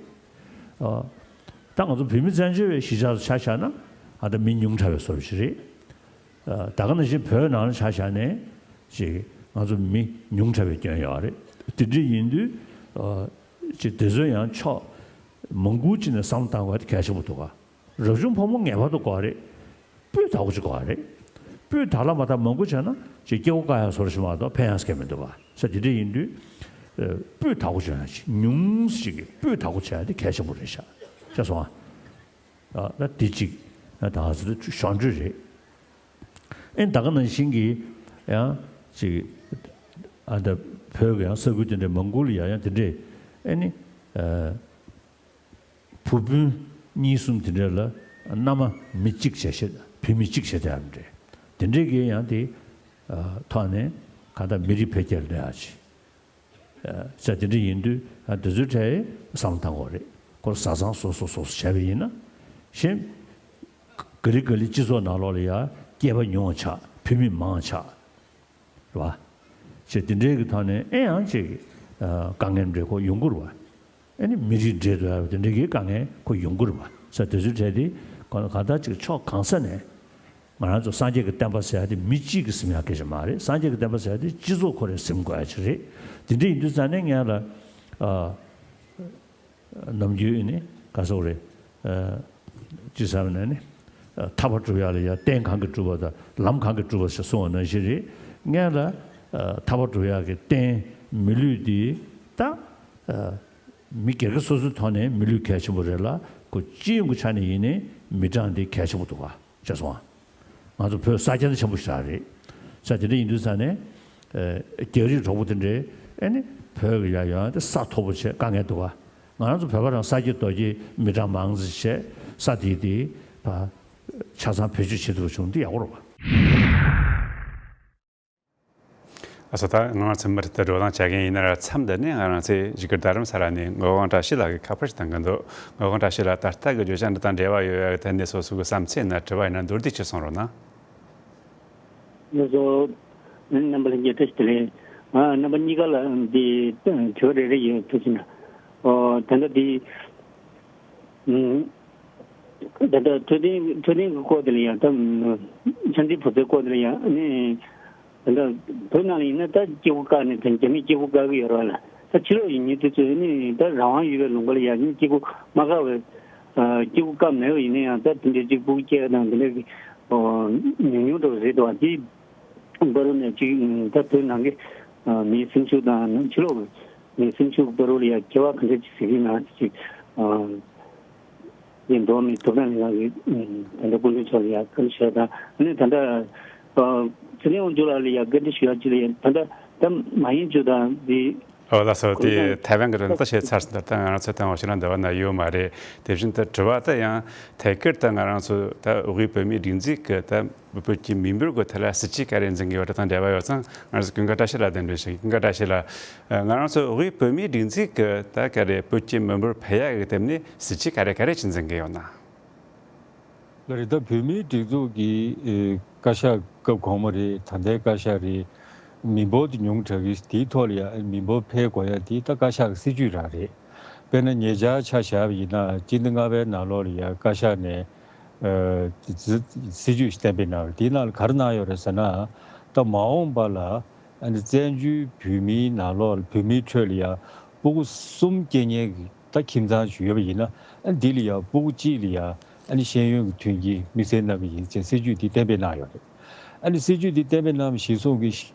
ཨ། ད་ང་ཚོ་བོད་མི་བཙན་བྱོལ་བའི་གཞིས་ཆགས་སུ་ཆ་བཞག་ན་ཨ་ད་མི་ཉུང་དྲགས་པའི་བཟོ་འདྲ་ཞིག་རེད། ཨ། ད་ག་ནང་བཞིན་བོད་ནང་ལ་ཆ་བཞག་ནས་ཅིག་ང་ཚོ་མི་ཉུང་དྲགས་པའི་སྐྱོན་ཡོད་རེད། དེ་འདྲ་ཡིན་དུས་ཨ་ཅིག་དེ་ཚོ་ཡང་ཕྱོགས་མང་པོ་ཅིག་ནས་བསམ་བློ་བཏང་དགོས་ཡ་དེ་གལ་ཆེན་པོ་འདུག་ག་རབ་བྱུང་ཕོ་མོ་ངེས་པར་དུ་དགོས་རེད། སྤུས་དག་པོ་ཅིག་དགོས་རེད། སྤུས་དག་ལ་མ་དག་མང་པོ་བྱས་ན་ཅིག་སྐྱེ་བོ་བཀག་ཡ་བཟོ་འདྲ་ཞིག་མ་གཏོགས་ཕན་ཡ་ཟེར་མཁན་མི་འདུག་ག་ས་དེ་འདྲ་ཡིན་དུས་ཨ་སྤུས་དག་པོ་བྱུང་ཡ་ཅིག་ཉུང་ཞིག་གི་སྤུས་དག་པོ་བྱས་ཡ་དེ་གལ་ཆེན་པོ་རེད་ཤག་ཤེས་སོང་ཨ། ཨ་ད་དེ་གཅིག་ཨ་ད་ང་ཚོ་གཞོན་འབྲེལ་རེད། ཨེ་ད་ག་ནང་བཞིན་གྱི་ཡང་ཅིག་ཨ་ད་བོད་ཀྱི་ཡང་ས་ཁུལ་དེ་འདྲའི་མང་པོ་ལ་ཡང་ཡང་དེ་འདྲས་ཨེ་ནི་ཨ་བུ་སྤུན་གཉིས་གསུམ་དེ་འདྲས་ལ་མནའ་མ་མི་གཅིག་བྱས་བྱས་བུད་མེད་གཅིག་བྱས་དེ་ཡང་འདྲས་དེ་འདྲས་ཀྱི་ཡང་དེ་ཨ་ཐོག་ནས་གང་ལྟར་མི་རིགས་འཕེལ་རྒྱས་ལ་ཡང་ཅིག་ས་དེ་འདྲ་ཡིན་དུས་ཨ་དེ་ཚོའི་གྲས་བསམ་བློ་བཏང་དགོས་རེད། ཁོ་བཟའ་ཚང་སོ་སོ་སོ་སོ་བྱས་པ་ཡིན་ན་གཞན་ག་ལེ་ག་ལེ་སྤྱི་ཚོགས་ནང་ལོགས་ལ་ཡ་སྐྱེས་པ་ཉུང་བ་ཆགས་བུད་མེད་མང་བ་ཆགས་རེད་བ། ཅེས་དེ་འདྲའི་གི་ཐོག་ནས་ཨེ་ཡང་ཅིག་ཨ་དཀའ་ངལ་འདྲ་ཁོ་ཡོང་གི་རེད་བ། ཨེ་ནི་མི་རིགས་འདྲེས་འགྲོ་ཡ་དེ་འདྲའི་གི་དཀའ་ངལ་ཁོ་ཡོང་གི་རེད་བ། ས་དེ་ཚོའི་གྲས་དེ་གང་ལྟར་ཅིག་ཕྱོགས་གང་ས་ནས། ང་རང་ཚོ་སངས་རྒྱས་ཀྱི་བསྟན་པ་ཟེར་ཡ་དེ་མི་གཅིག་གིས་ཟིན་ཡ་སྐད་ཆ་མ་རེད། སངས་རྒྱས་ཀྱི་བསྟན་པ་ཟེར་ཡ་དེ་སྤྱི་ཚོགས་ཁོ་རང་ཟིན་དགོས་ཡ་ཅིག་རེད། དེ་འདྲ་ཡིན་དུས་ཙང་ནས་ངས་ལ་ཨ་ནམ་རྒྱུན་ནས་ག་ཟེར་དགོས་རེད། ཨ་ཅི་ཟེར་བ་ན་ནི་ཨ་ཐར་པ་སྒྲུབ་ཡ་ལ་ཡ་རྟེན་གང་གིས་གྲུབ་པ་དང་ལམ་གང་གིས་གྲུབ་པ་ཞེས་གསུངས་པ་ནང་བཞིན་རེད། ངས་ལ་ཨ་ཐར་པ་སྒྲུབ་ཡ་གི་རྟེན་མི་ལུས་དེ་ད་ཨ་མི་སྒེར་གྱི་སོ་སོའི་ཐོག་ནས་མི་ལུས་གལ་ཆེན་པོ་རེད་ལ་ཁོ་སྤྱི་ཡོངས་ཀྱི་ཆ་ནས་ཡིན་ནའི་མི་གྲངས་དེ་གལ་ཆེན་པོ་འདུག་ག་ཅེས་གསུངས་པ། ང་ཚོ་བོད་ས་རྒྱ་ཆེན་པོ་ཞིག་རེད། ས་དེ་འདྲ་ཡིན་དུས་ཙང་ནས་ཨེ་རྒྱ་རིགས་གྲོགས་པོ་དེ་འདྲས་ཨེ་ནི་བོད་ཀྱི་ཡ་ཡོང་དེ་ས་མཐོ་པོ་བྱས་དཀའ་ངལ་འདུག་ག་ང་རང་ཚོ་བོད་པ་རང་ས་སྐྱེས་རྡོ་སྐྱེས་མི་གྲངས་མང་ཙམ་བྱས་ས་དེ་དེ་ཕ་ཆ་ཚང་བེད་སྤྱོད་བྱེད་ཐུབ་པ་བྱུང་འདི་ཡག་པོ་རེད་བ། ཨ་ས་ད་ང་རང་ཚོ་མི་རིགས་དེ་འགྲོ་སྟངས་བྱ་མཁན་ཡིན་ན་ར་མཚམས་འདི་ནས་ང་རང་ཚོའི་བཞུགས་སྒར་རྡ་རམ་ས་ལ་ནས་ངག་དབང་བཀྲ་ཤིས་ལགས་ཀྱིས་ཁ་པར་ཞིག་བཏང་གི་འདུག་ངག་དབང་བཀྲ་ཤིས་ལགས་ད་ལྟ་གི་བརྗོད་བྱ་འདི་དང་འབྲེལ་བ་ཡོད་ཡ་གི་ཐད་ནས་སོ་སོ་གི་བསམ་ཚུལ་ཡིན་ན་དྲི་བ་ཡིན་ན་མདོར་བསྡུས་ཅིག་གསུང་རོགས་གནང་། ལགས་སོ། རྣམ་པ་ལྷན་རྒྱས་བཀྲ་ཤིས་བདེ་ལེགས། ང་རྣམ་པ་གཉིས་ཀ་ལ་འདི་དྲི་བ་རེ་རེ་ཡོད་ཐུགས་ཆེ་གནང་། ཨོ་ད་ལྟ་འདི་ཨུམ། ད་ལྟ་འཕྲོད་བསྟེན་འཕྲོད་བསྟེན་གྱི་སྐོར་དེ་ལ་ཡང་ད་ཆ་འཛིན་བུ་ཚའི་སྐོར་དེ་ལ་ཡང་ནི་ད་ལྟ་བོད་ནང་ལ་ཡིན་ན་ད་སྐྱེ་བོ་བཀག་ནས་ད་རྒྱ་མིས་སྐྱེ་བོ་བཀག་གི་ཡོད་རེད་བ་ལ། ད་ཕྱི་ལོགས་ཡིན་ཉིན་དུས་ཚོད་ནི་ད་རང་དབང་ཡོད་པའི་ལུང་པ་ལ་ཡང་ནི་སྐྱེ་བོ་མ་བཀག་པའི་སྐྱེ་བོ་བཀག་མེད་པ་ཡིན་ན་ཡང་ད་དེ་འདྲའི་གཅིག་སྤུ་གུ་སྐྱེ་དང་དེ་འདྲའི་ཉུང་ཉུང་འགྲོ་རེད་དོ། དེ་བར་དུ་ནས་གཅིག་ད་བོད་ནང་གི་མིའི་སེམས་ཤུགས་དང་ཕྱི་ལོགས་མིའི་སེམས་ཤུགས་བར་དུ་ལ་ཡང་ཁྱད་པར་ག་འདྲ་ཅིག་གཟིགས་ཀྱི་ན་ཅིག་ཡིན་མདོ་སྨད་དོ་སྣང་ལ་ཡང་གི་ད་ལྟ་སྐུ་མགྲོན་མཆོག་ལ་ཡང་བཀའ་འདྲི་ཞུ་ཡ་དང་ཨ་ནི་ད་ལྟ་ཚེ་རིང་དབང་ཕྱུག་ལགས་ལ་ཡང་བཀའ་འདྲི་ཞུ་ཡ་ཅིག་ལ་ཡང་ད་ལྟ་ད་མ་ཡིན་ཅུ་དང་འདི། ཨོ་ལགས་སོ། དེ་ཐའེ་ཝན་གྱི་རིན་ཐང་ཆེ་ཚར་སོང་། ད་ལྟ་ང་རང་ཚོ་ཐའེ་ཝན་ཕྱི་ལ་འདི་བ་ན་ཡོད་མ་རེད། དེ་བཞིན་དུ་དྲི་བ་ད་ཡང་ཐད་ཀར་ད་ང་རང་ཚོ་ད་དབུས་བོད་མིའི་སྒྲིག་འཛུགས་ཀྱི་ད་བོད་ཀྱི་མི་འབོར་གྱི་ཐད་ལ་སྲིད་ཇུས་ག་རེ་འཛིན་གྱི་ཡོད་རེད་དང་འབྲེལ་བ་ཡོད་ཙང་ང་རང་ཚོ་ཀུན་དགའ་བཀྲ་ཤིས་ལགས་གདན་འདྲེན་ཞུ། ཀུན་དགའ་བཀྲ་ཤིས་ལགས། ང་རང་ཚོ་དབུས་བོད་མིའི་སྒྲིག་འཛུགས་ཀྱི་ད་ག་རེ་བོད་ཀྱི་མི་འབོར་འཕེལ་ཡག་གི་ཐད་ནས་སྲིད་ཇུས་ག་རེ་ག་རེ་ཅིག་འཛིན་གྱི་ཡོད་ན། ལགས་རེད། ད་བོད་མིའི་སྒྲིག་འཛུགས་ཀྱི་ཨེ་བཀའ་ཤག་སྐབས་གོང་མ་རེད། ད་ལྟའི་བཀའ་ཤག་རེད། མི་འབོར་དེ་ཉུང་དྲགས་ཀྱི་དེའི་ཐོག་ལ་ཡང་མི་འབོར་འཕེལ་དགོས་ཡ་དེ་ད་བཀའ་ཤག་གི་སྲིད་ཇུས་རང་རེད། དཔེར་ན་ཉེ་ཆར་ཆ་བཞག་པ་ཡིན་ན་སྤྱི་ཟླ་ལྔ་པའི་ནང་ལོགས་ལ་ཡང་བཀའ་ཤག་ནས་ཨ་སྲིད་ཇུས་ཤིག་གཏན་འབེབས་གནང་བ་རེད། དེའི་ནང་ལ་ག་རེ་གནང་ཡོད་རེད་ཟེར་ན། ད་མ་འོངས་པ་ལ་ཨ་ནི་བཙན་བྱོལ་བོད་མིའི་ནང་ལོགས་ལ་བོད་མིའི་ཁྲོད་ལ་ཡང་སྤུ་གུ་གསུམ་སྐྱེ་མཁན་གྱི་ད་ཁྱིམ་ཚང་ཞིག་ཡོད་པ་ཡིན་ན། ཨ་ནི་འདི་ལ་ཡང་སྤུ་གུ་གཅིག་ལ་ཡང་ཨ་ནི་ཤེས་ཡོན་གྱི་མཐུན་རྐྱེན་དམིགས་བསལ་གནང་གི་ཡིན་ཅེས་སྲིད་ཇུས་འདི་གཏན་འབེབས་གནང་ཡོད་རེད། ཨ་ནི་སྲིད་ཇུས་འདི་གཏན་འབེབས་གནང་བ་གཞིར་བཟུང་གིས་ཤེས་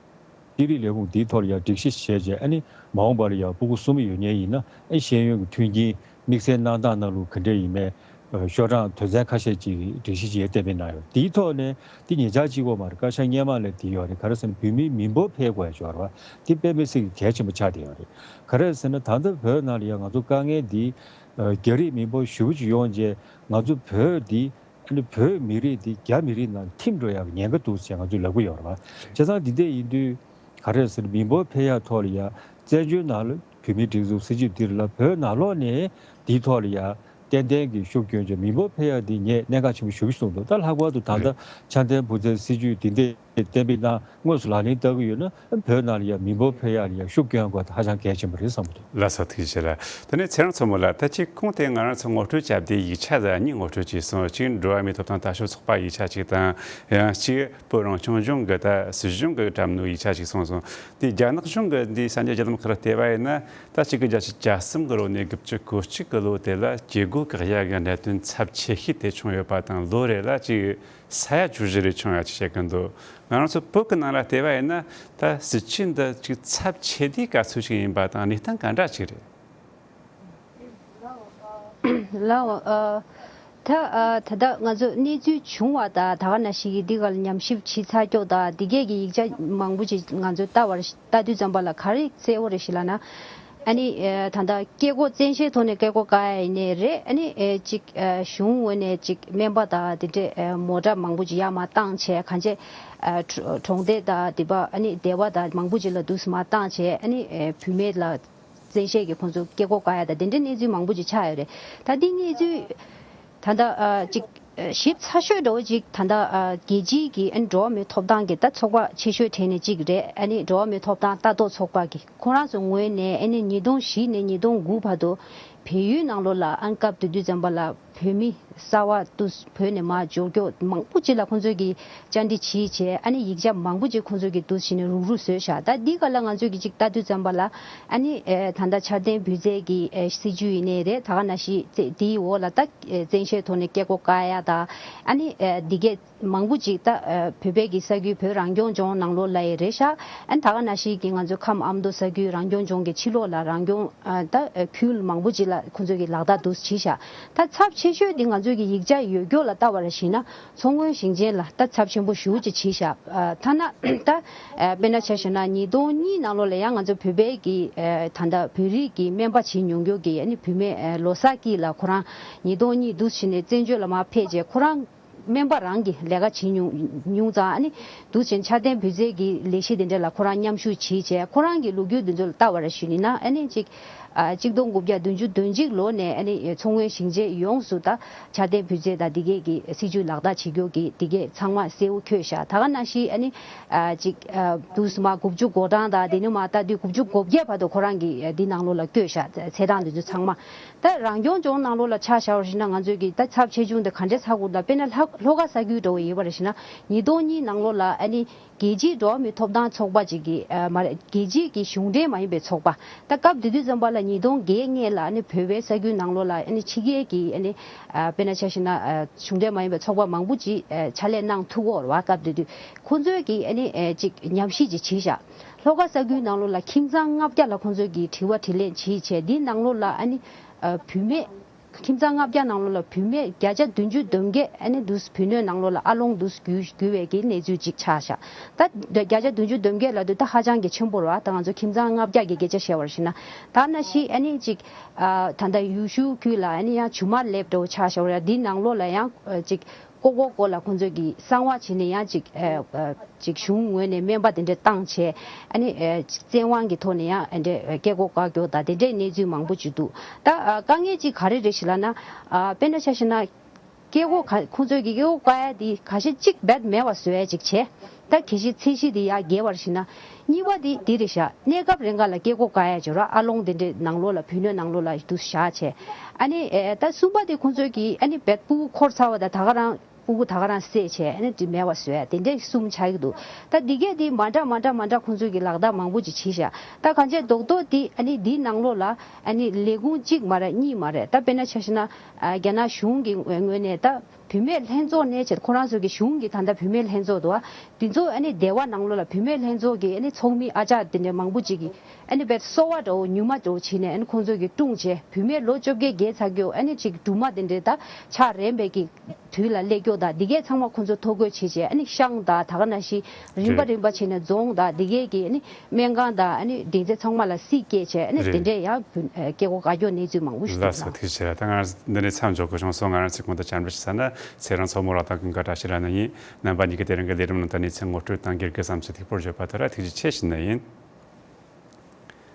རིག་ལས་ཁུངས་འདིའི་ཐོག་ལ་ཡང་སྒྲིག་གཞི་བྱས་རྗེས། ཨ་ནི་མ་འོངས་པ་ལ་ཡང་སྤུ་གུ་གསུམ་ཡོད་མཁན་ཡིན་ན། ཨ་ནི་ཤེས་ཡོན་གྱི་མཐུན་རྐྱེན་དམིགས་བསལ་གནང་སྟངས་གནང་ལུགས་ག་འདྲ་ཡིན་མིན་ཤོག་གྲངས་དོན་ཚན་ཁ་ཤས་ཅིག་སྒྲིག་གཞི་ཅིག་གཏན་འབེབས་གནང་ཡོད། དེའི་ཐོག་ནས་དེ་ཉེ་ཆར་གཅིག་པོ་མ་རེད། བཀའ་ཤག་སྔོན་མ་ལ་དེ་ཡོད་རེད། ག་རེ་ཟེར་ན་བོད་མིའི་མི་འབོར་འཕེལ་དགོས་ཡ་ཅིག་ཡོད་རེད་བ། དེ་དཔེ་མི་སྲིད་ཀྱི་གལ་ཆེན་པོ་ཆགས་བསྡད་ཡོད་རེད། ག་རེ་ཟེར་ན་ད་ལྟ་བོད་ནང་ལ་ཡང་ང་ཚོ་དཀའ་ངལ་འདི་རྒྱ་རིགས་མི་འབོར་ཞེ་པོ་ཅིག་ཡོང་རྗེས་ང་ཚོ་བོད་འདི་ཨ་ནི་བོད་མི་རིགས་འདི་རྒྱ་མི་རིགས་ནང་ཐིམ་འགྲོ་ཡག་གི་ཉེན་ཁ་འདུག་ཟེར་ང་ཚོས་ལབ་ཀྱི་ཡོད་རེད་བ། བྱས་ཙང་འདི་འདྲ་ཡིན་དུས་ག་རེ་ཟེར་ན་མི་འབོར་འཕེལ་ཡག་ཐོག་ལ་ཡང་བཙན་བྱོལ་ནང་ལ་བོད་མིའི་སྒྲིག་འཛུགས་སྲིད་བྱུས་འདིར་ལ་བོད་ནང་ལོགས་ནས་འདིའི་ཐོག་ལ་ཡང་ཏན་ཏན་གྱི་ཤུགས་སྐྱོན་བྱས། མི་འབོར་འཕེལ་ཡག་འདི་ངས་གནད་འགག་ཆེན་པོ་ཞེ་པོ་ཞིག་གསུངས་འདུག་ད་ལྷག་པར་དུ་ད་ལྟ་འཆར་ལྡན་བུ་བཙའི་སྲིད་བྱུས་འདི་འདྲ་གཏན་འབེབས་གནང་། དངོས་སུ་ལག་ལེན་བསྟར་གྱི་ཡོད་ན་བོད་ནང་ལ་ཡང་མི་འབོར་འཕེལ་ཡག་ལ་ཡང་ཤུགས་སྐྱོན་དགོས་ད་ཧ་ཅང་གལ་ཆེན་པོ་རེད་བསམ་གྱི་འདུག་ལགས་སོ། ཐུགས་རྗེ་ཆེ་ལགས། དེ་ནས་ཚེ་རིང་མཚོ་མོ་ལགས། ད་ཅིག་གོང་དེ་ང་རང་ཚོ་ངོ་སྤྲོད་བྱས་པ་དེ་ཡིག་ཆ་ད་གཉིས་ངོ་སྤྲོད་བྱས་སོང་། གཅིག་འགྲོ་བ་མིའི་ཐོབ་ཐང་ལྟ་ཞིབ་ཚོགས་པ་ཡིག་ཆ་གཅིག་དང་། ཡང་གཅིག་བོད་རང་སྐྱོང་ལྗོངས་ཀྱི་ད་སྲིད་གཞུང་གི་བཀྲམ་ནོ་ཡིག་ཆ་གཅིག་སོང་སོང་། དེ་རྒྱ་ནག་གཞུང་གི་འདི་གསར་འགྱུར་བརྒྱུད་ལམ་ཁག་ལ་བལྟས་པ་ཡིན་ན། ད་གཅིག་དགུ་བརྒྱད་ཅུ་གྱ་གསུམ་གྱི་ལོ་ནས་དགུ་བཅུ་གོ་གཅིག་གི་ལོ་དེ་ལ་བྱེད་སྒོ་བཀག་ཡག་གི་གནད་དོན་ཚབས་ཆེ་ཤོས་དེ་བྱུང་ཡོད་པ་དང་། ལོ་རེ་ལ་གཅིག་ས་ཡ་བཅུ་བཞི་རེ་བྱུང་ཡག་ཅིག་བཤད་ཀྱི་འདུག་ང་རང་ཚོ་བོད་ཀྱི་ནང་ལ་བལྟས་པ་ཡིན་ན་ད་སྲིད་བྱུས་འདི་ཅིག་ཚབས་ཆེ་དུས་ག་ཚོད་ཅིག་ཡིན་པ་དང་གནས་སྟངས་ག་འདྲ་ཅིག་རེད། ལའོ། ཨ། ད་ཨ་ད་ལྟ་ང་ཚོ་གནས་ཚུལ་བྱུང་བ་དང་ད་ག་ནང་བཞིན་གྱི་འདི་ག་ལ་ཉམས་ཞིབ་བྱེད་ཚར་ཀྱོག་དང་འདི་གས་ཀྱི་ཡིག་ཆ་མང་པོ་ཅིག་ང་ཚོ་ལྟ་བར་ལྟ་དུས་ཙམ་པ་ལ་ག་རེ་གསལ་བོ་རེད་ཞིག་ལབ་ན། ཨ་ནི་ཨ་ད་ལྟ་སྐད་འགོག་བཙན་ཤེད་ཐོག་ནས་སྐད་འགོག་བཀག་ཡ་ཡིན་ནའི་རེད། ཨ་ནི་ཨ་ཅིག་ཨ་གཞུང་ངོས་ནས་ཅིག་སྨན་པ་དང་དེ་འདྲས་ཨ་མོ་ཊ་མང་པོ་ཅིག་ཡར་མར་བཏང་བྱས། གང་བྱས་ཨ་གྲོ་གྲོང་སྡེ་དང་དེ་པ་ཨ་ནི་སྡེ་བ་དང་མང་པོ་ཅིག་ལ་འདུག་སེ་མར་བཏང་བྱས། ཨ་ནི་ཨ་བུད་མེད་ལ་བཙན་ཤེད་ཀྱིས་ཁོང་ཚོ་སྐད་འགོག་བཀག་ཡ་དང་དེ་འདྲའི་གནས་ཚུལ་མང་པོ་ཅིག་ཆགས་ཡོད་རེད། ད་འདི་གནས་ཚུལ་ད་ལྟ་ཨ་ཅིག་ཨ་ཞིབ་ཚགས་ཤོས་འདྲ་བོ་ཅིག་ད་ལྟ་ཨ་རྒྱལ་སྤྱིའི་གི་ཨ་ནི་འགྲོ་བ་མིའི་ཐོབ་ཐང་གི་ད་ཚོགས་པ་ཆེ་ཤོས་གྲས་ནས་གཅིག་རེད། ཨ་ནི་འགྲོ་བ་མིའི་ཐོབ་ཐང་ལྟ་རྟོག་ཚོགས་པ་གི་ཁོང་རང་ཚོ་ངོས་ནས་ཨ་ནི་ཉིས་སྟོང་བཞི་ནས་ཉིས་སྟོང་དགུ་བར་དུ་བལ་ཡུལ་ནང་ལོགས་ལ་ཨ་ནི་སྐབས་དེ་དུས་ཙམ་པ་ལ་བོད་མི་གསར་པ་དུ་བོད་ནས་མར་འབྱོར་སྐྱོད་མང་པོ་ཅིག་ལ་ཁོང་ཚོས་ཀྱི་བཅར་འདྲི་བྱས་བྱས། ཨ་ནི་ཡིག་ཆ་མང་པོ་ཅིག་ཁོང་ཚོས་ཀྱི་འདུག་བྱས་ནས་རུག་རུག་བཟོས་བཞག་ད་འདི་ག་ལ་ང་ཚོས་ཀྱི་ཅིག་ལྟ་དུས་ཙམ་པ་ལ་ཨ་ནི་ཨེ་ད་ལྟ་འཆར་ལྡན་བུ་བཙའ་གི་ཨེ་སྲིད་བྱུས་ཡིན་ནའི་རེད། ད་ག་ནང་བཞིན་བཙན་དེའི་འོག་ལ་ད་ཨེ་བཙན་ཤེད་ཐོག་ནས་སྐད་འགོག་བཀག་ཡ་དང་། ཨ་ནི་ཨེ་འདི་གས་མང་པོ་ཅིག་ད་ཨེ་བོད་པའི་གི་ས་ཁུལ་བོད་རང་སྐྱོང་ལྗོངས་ནང་ལོགས་ལ་ཡི་རེད་ཤག་ཨ་ནི་ད་ག་ནང་བཞིན་གྱི་ང་ཚོ་ཁམས་ཨ་མདོ་ས་ཁུལ་རང་སྐྱོང་ལྗོངས་ཀྱི་ཕྱི་ལོགས་ལ་རང་སྐྱོང་ཨ་ད་ཨེ་ཁུལ་མང་པོ་ཅིག་ལ་ཁོང་ཚོས་ཀྱི་ལག་བསྟར་འདུག་བྱས་ཤག་ད་ཚབས་ཆེ་ཤོས་འདི་ང་ཚོས་ཀྱི་ཡིག་ཆ་ཡོད་སྐྱོ་ལ་ལྟ་བར་གཞིགས་ན་མཚོ་སྔོན་ཞིང་ཆེན་ལ་ད་ཚབས་ཆེན་པོ་ཞེ་པོ་ཅིག་བྱས་ཤག་ཨ་ཐ་ན་ད་ཨེ་དཔེར་ན་ཆ་བཞག་ན་ཉིས་སྟོང་གཉིས་ནང་ལོགས་ལ་ཡང་ང་ཚོ་བོད་པའི་གི་ཨེ་ད་ལྟ་བོད་རིགས་ཀྱི་སྨན་པ་བྱེད་མྱོང་མྱོང་གི་ཨ་ནི་བུད་མེད་ཨེ་ལོ་གསར་སྐྱིད་ལ་ཁོ་རང་ཉིས་སྟོང་གཉིས་འདུག་བྱས་ནས་བཙན་བྱོལ་ལ་མར་ཕེབས་རྗེས་ཁོ་རང་སྨན་པ་རང་གི་ལས་ཀ་བྱེད་མྱོང་མྱོང་ཙང་། ཨ་ནི་འདུག་བྱས་ནས་འཆར་ལྡན་བུ་བཙའ་གི་ལས་གཞི་དེ་འདྲ་ལ་ཁོ་རང་མཉམ་ཞུགས་བྱས་བྱས་ཁོ་རང་གི་ལོ་རྒྱུས་འདི་ཚོ་ལ་ལྟ་བར་ཞུས་ནི་ན། ཨ་ནི་ཅིག་ཨ་གཅིག་སྟོང་དགུ་བརྒྱ་བདུན་ཅུ་དོན་གཅིག་ལོ་ནས་ཨ་ནི་མཚོ་སྔོན་ཞིང་ཆེན་ཡོངས་སུ་ད་འཆར་ལྡན་བུ་བཙའ་དང་འདི་གས་ཀྱི་སྲིད་ཇུས་ལག་བསྟར་བྱེད་རྒྱུ་གི་འདི་གས་ཚང་མ་གསལ་བོ་འཁོད་ཤག་ད་ག་ནང་བཞིན་ཨ་ནི་ཨ་ཅིག་ཨ་དུས་མ་དགུ་བཅུ་གོ་གྲངས་དང་དེ་ནས་མར་ལྟ་དུས་དགུ་བཅུ་གོ་བརྒྱད་བར་དུ་ཁོ་རང་གི་འདི་ནང་ལོགས་ལ་བཀོད་ཤག་ཚེས་གྲངས་འདི་ཚོ་ཚང་མ། ད་རང་སྐྱོང་ལྗོངས་ནང་ལོགས་ལ་ཆ་བཞག་པར་ཞིག་ན་ང་ཚོས་ཀྱི་ད་ཚབས་ཆེ་ཆུང་དེ་ག་འདྲས་ཚ་དགོས་ལ། དཔེར་ན་ལྷོ་ལྷོ་ཁ་ས་ཁུལ་འདྲ་བོ་ཡིན་པར་ཞིག་ན་ཉིས་སྟོང་གཉིས་ནང་ལོགས་ལ་ཨ་ནི་རྒྱལ་སྤྱིའི་འགྲོ་བ་མིའི་ཐོབ་ཐང་ཚོགས་པ་ཅིག་གི་ཨ་མ་རེད། རྒྱལ་སྤྱིའི་གི་གཞུང་འབྲེལ་མ་ཡིན་པའི་ཚོགས་པ། ད་སྐབས་དེ་དུས་ཙམ་པ་ལ་ཉིས་སྟོང་བརྒྱད་སྔས་ལ་ཨ་ནི་བོད་པའི་ས་ཁུལ་ནང་ལོགས་ལ་ཨ་ནི་ཕྱི་རྒྱལ་གྱི་ཨ་ནི་ཨ་དཔེར་ན་ཆ་བཞག་ན་ཨ་གཞུང་འབྲེལ་མ་ཡིན་པའི་ཚོགས་པ་མང་པོ་ཅིག་ཨ་ཕྱག་ལས་གནང་ཐུབ་ཀྱི་ཡོད་རེད་བ། སྐབས་དེ་དུས་ཁོང་ཚོས་ཀྱི་ཨ་ནི་ཨ་ཅིག་ཉམས་ཞིབ་ཅིག་བྱས་ཤག་ལྷོ་ཁ་ས་ཁུལ་ནང་ལོགས་ལ་ཁྱིམ་ཚང་ལྔ་བརྒྱ་ལ་ཁོང་ཚོས་ཀྱི་དྲི་བ་དྲིས་ལན་བྱས་བྱས་འདིའི་ནང་ལོགས་ལ་ཨ་ནི་ཨ་བུད་མེད། ཁྱིམ་ཚང་ལྔ་བརྒྱ་ནང་ལོགས་ལ་བུད་མེད་བརྒྱ་ཆ་བདུན་ཅུ་དོན་བརྒྱད་ཨ་ནི་འདུག་བུད་སྣོད་ནང་ལོགས་ལ་ཨ་ལོང་འདུག་རྒྱུ་རྒྱུ་བའི་གི་གནས་ཚུལ་ཅིག་ཆགས་ཤག་ད་བརྒྱ་ཆ་བདུན་ཅུ་དོན་བརྒྱད་ལབ་དུས་ད་ཧ་ཅང་གི་ཆེན་པོ་རེད་བ། ད་ང་ཚོ་ཁྱིམ་ཚང་ལྔ་བརྒྱ་གི་སྐད་ཆ་བཤད་པར་ཞིག་ན། ད་ནང་བཞིན་ཨ་ནི་ཅིག་ཨ་ད་ལྟ་ཡུལ་ཤུལ་ཁུལ་ལ་ཨ་ནི་ཡང་ཇུ་མར་ལེབ་འདྲ་བོ་ཆགས་ཤག་རེད། འདིའི་ནང་ལོགས་ལ་ཡང་ཨ་ཅིག་ཀོ་ཀོ་ཀོ་ལ་ཁོང་ཚོས་ཀྱི་གསང་བ་བྱས་ནས་ཡང་ཅིག་ཨ་ཨ་ཅིག་གཞུང་ངོས་ནས་སྨན་པ་དེ་འདྲ་བཏང་བྱས་ཨ་ནི་ཨ་བཙན་དབང་གི་ཐོག་ནས་ཡང་ཨ་འདྲ་སྐད་འགོག་བཀག་རྒྱུ་དང་དེ་འདྲའི་གནས་ཚུལ་མང་པོ་ཅིག་འདུག་ད་ཨ་དཀའ་ངལ་ཅིག་ག་རེ་རེད་ཞེས་ལབ་ན། ཨ་དཔེར་ན་ཆ་བཞག་ན་ སྐད་ཀོ་ག་ཁོང་ཚོས་ཀྱི་སྐད་ཀོ་བཀག་ཡ་དེ་ཁ་ཤས་གཅིག་རྦད་མེད་པ་བཟོ་ཡ་གཅིག་བྱས། ད་གལ་སྲིད་ཚད་གཞི་དེ་ཡར་རྒྱས་པར་བྱས་ན། གཉིས་པ་དེ་དེ་རེད་ཤག་གནས་སྐབས་རིང་ག་ལ་སྐད་ཀོ་བཀག་ཡ་བྱོས་ར། ཨ་ལོང་དེ་འདྲའི་ནང་ལོགས་ལ་བུད་མེད་ནང་ལོགས་ལ་དུ་བཞག་བྱས། ཨ་ནི་ཨེ་ད་གསུམ་པ་དེ་ཁོང་ཚོས་ཀྱི་ཨ་ནི་རྦད་ཕྲུ་གུ་འཁོར་ཚར་བ་དང་ད་ག་རང་ཕྲུ་གུ་ད་ག་རང་བསད་བྱས་ཨ་ནི་དེ་མེད་པ་བཟོ་ཡ་དེ་འདྲའི་གསུམ་ཆགས་ཀྱི་འདུག་ད་འདི་གས་དེ་མ་འདྲ་མ་འདྲ་མ་འདྲ་ཁོང་ཚོས་ཀྱི་ལག་བསྟར་མང་པོ་ཅིག་བྱས་ཤག་ད་གང་ཅི་རྡོག་རྡོག་དེ་ཨ་ནི་འདིའི་ནང་ལོགས་ལ་ཨ་ནི་ལས་ཁུངས་གཅིག་མ་རེད་གཉིས་མ་རེད། ད་དཔེར་ན་ཆ་བཞག་ན་ཨ་རྒྱ་ནག་གཞུང་གི་ངོས་ནས་ད་བུད་མེད་ལྷན་ཚོགས་ནས་བྱས་ཁོ་རང་ཚོ་གི་གཞུང་གི་ད་ལྟ་བུད་མེད་ལྷན་ཚོགས་འདུག་བ། དེ་ཚོ་ཨ་ནི་སྡེ་བ་ནང་ལོགས་ལ་བུད་མེད་ལྷན་ཚོགས་ཀྱི་ཨ་ནི་ཚོགས་མི་ཨ་ཅག་དེ་འདྲ་མང་པོ་ཅིག་གིས་ཨ་ནི་རྦད་གསོ་བ་འདྲ་བོ་མྱུར་མ་འདྲ་བོ་བྱས་ནས་ཨ་ནི་ཁོང་ཚོ་གིས་བཀྲུངས་བྱས། བུད་མེད་ལོ་བཅོ་བརྒྱད་བརྒལ་ཚར་རྒྱུ་ཨ་ནི་ཅིག་སྦྲུམ་མ་དེ་འདྲའི་ད་ཆགས་རན་པའི་གི་དུས་ལ་སླེབས་རྒྱུ་དང་འདི་གས་ཚང་མ་ཁོང་ཚོ་ཐོ་འགོད་བྱས་བྱས་ཨ་ནི་ཤང་དང་ད་ག་ནང་བཞིན་རིམ་པ་རེད། རིམ་པ་བྱས་ནས་རྫོང་དང་འདི་གས་ཀྱི་ཨ་ནི་སྨན་ཁང་དང་ཨ་ནི་སྡེ་ཚན་ཚང་མ་ལ་རྩིས་བསྐྱལ་བྱས་ཨ་ནི་དེ་རེད། འདྲས་ཡང་བུ་ཨ་སྐད་ཀོ་བཀག་རྒྱུ་གནས་ཚུལ་མང་པོ་ཞིག་ལགས་འདུག་སོ། ལ། ཐུགས་རྗེ་ཆེ། ད་ང་འདི་ནས་མཚམས་འཇོག་དགོས་བྱུང་སོང་། ང་རང་ཚོའི་གོང་དུ་བཅར་འདྲི་ཞུ་ས་ནི་ཚེ་རིང་མཚོ་མོ་ལགས་དང་ཀུན་དགའ་བཀྲ་ཤིས་ལགས་གཉིས་ཡིན། རྣམ་པ་གཉིས་ཀྱིས་དེ་རིང་གི་ལས་རིམ་ནང་དུ་གནས་ཚུལ་ངོ་སྤྲོད་དང་དགེ་བསྐུལ་བསམ་ཚུལ་ཐད་སྐོར་བརྗོད་པ་དེ་ལ་ཐུགས་རྗེ་ཆེ་ཞུ་ནི་ཡིན།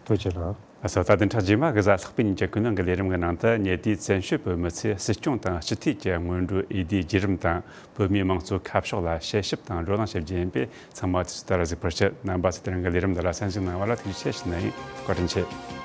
ཐུགས་རྗེ་ཆེ་ལགས། ལགས་སོ། ད་བདུན་ཕྲག་རྗེས་མ་གི་གཟའ་ལྷག་པའི་ཉིན་གྱི་ཀུན་གླེང་གི་ལས་རིམ་གྱི་ནང་དུ་ཉེ་དུས་བཙན་བྱོལ་བོད་མི་ཚོས་སྲིད་སྐྱོང་དང་སྤྱི་འཐུས་ཀྱི་སྔོན་འགྲོའི་འོས་བསྡུའི་བརྒྱུད་རིམ་དང་བོད་མིའི་དམངས་གཙོའི་ཁ་ཕྱོགས་ལ་དཔྱད་ཞིབ་དང་བགྲོ་གླེང་བྱེད་རྒྱུ་ཡིན་པས། ཚང་མ་དུས་ཚོད་ལྟར་གཟིགས་པར་ཞུ། རྣམ་པ་ཚོས་དེ་རིང་གི་ལས་རིམ་འདི་ལ་གསན་གཟིགས་གནང་བ་ལ་ཐུགས་རྗེ་ཆེ་ཞུ་ནི་ཡིན། བཀའ་དྲིན་ཆེ།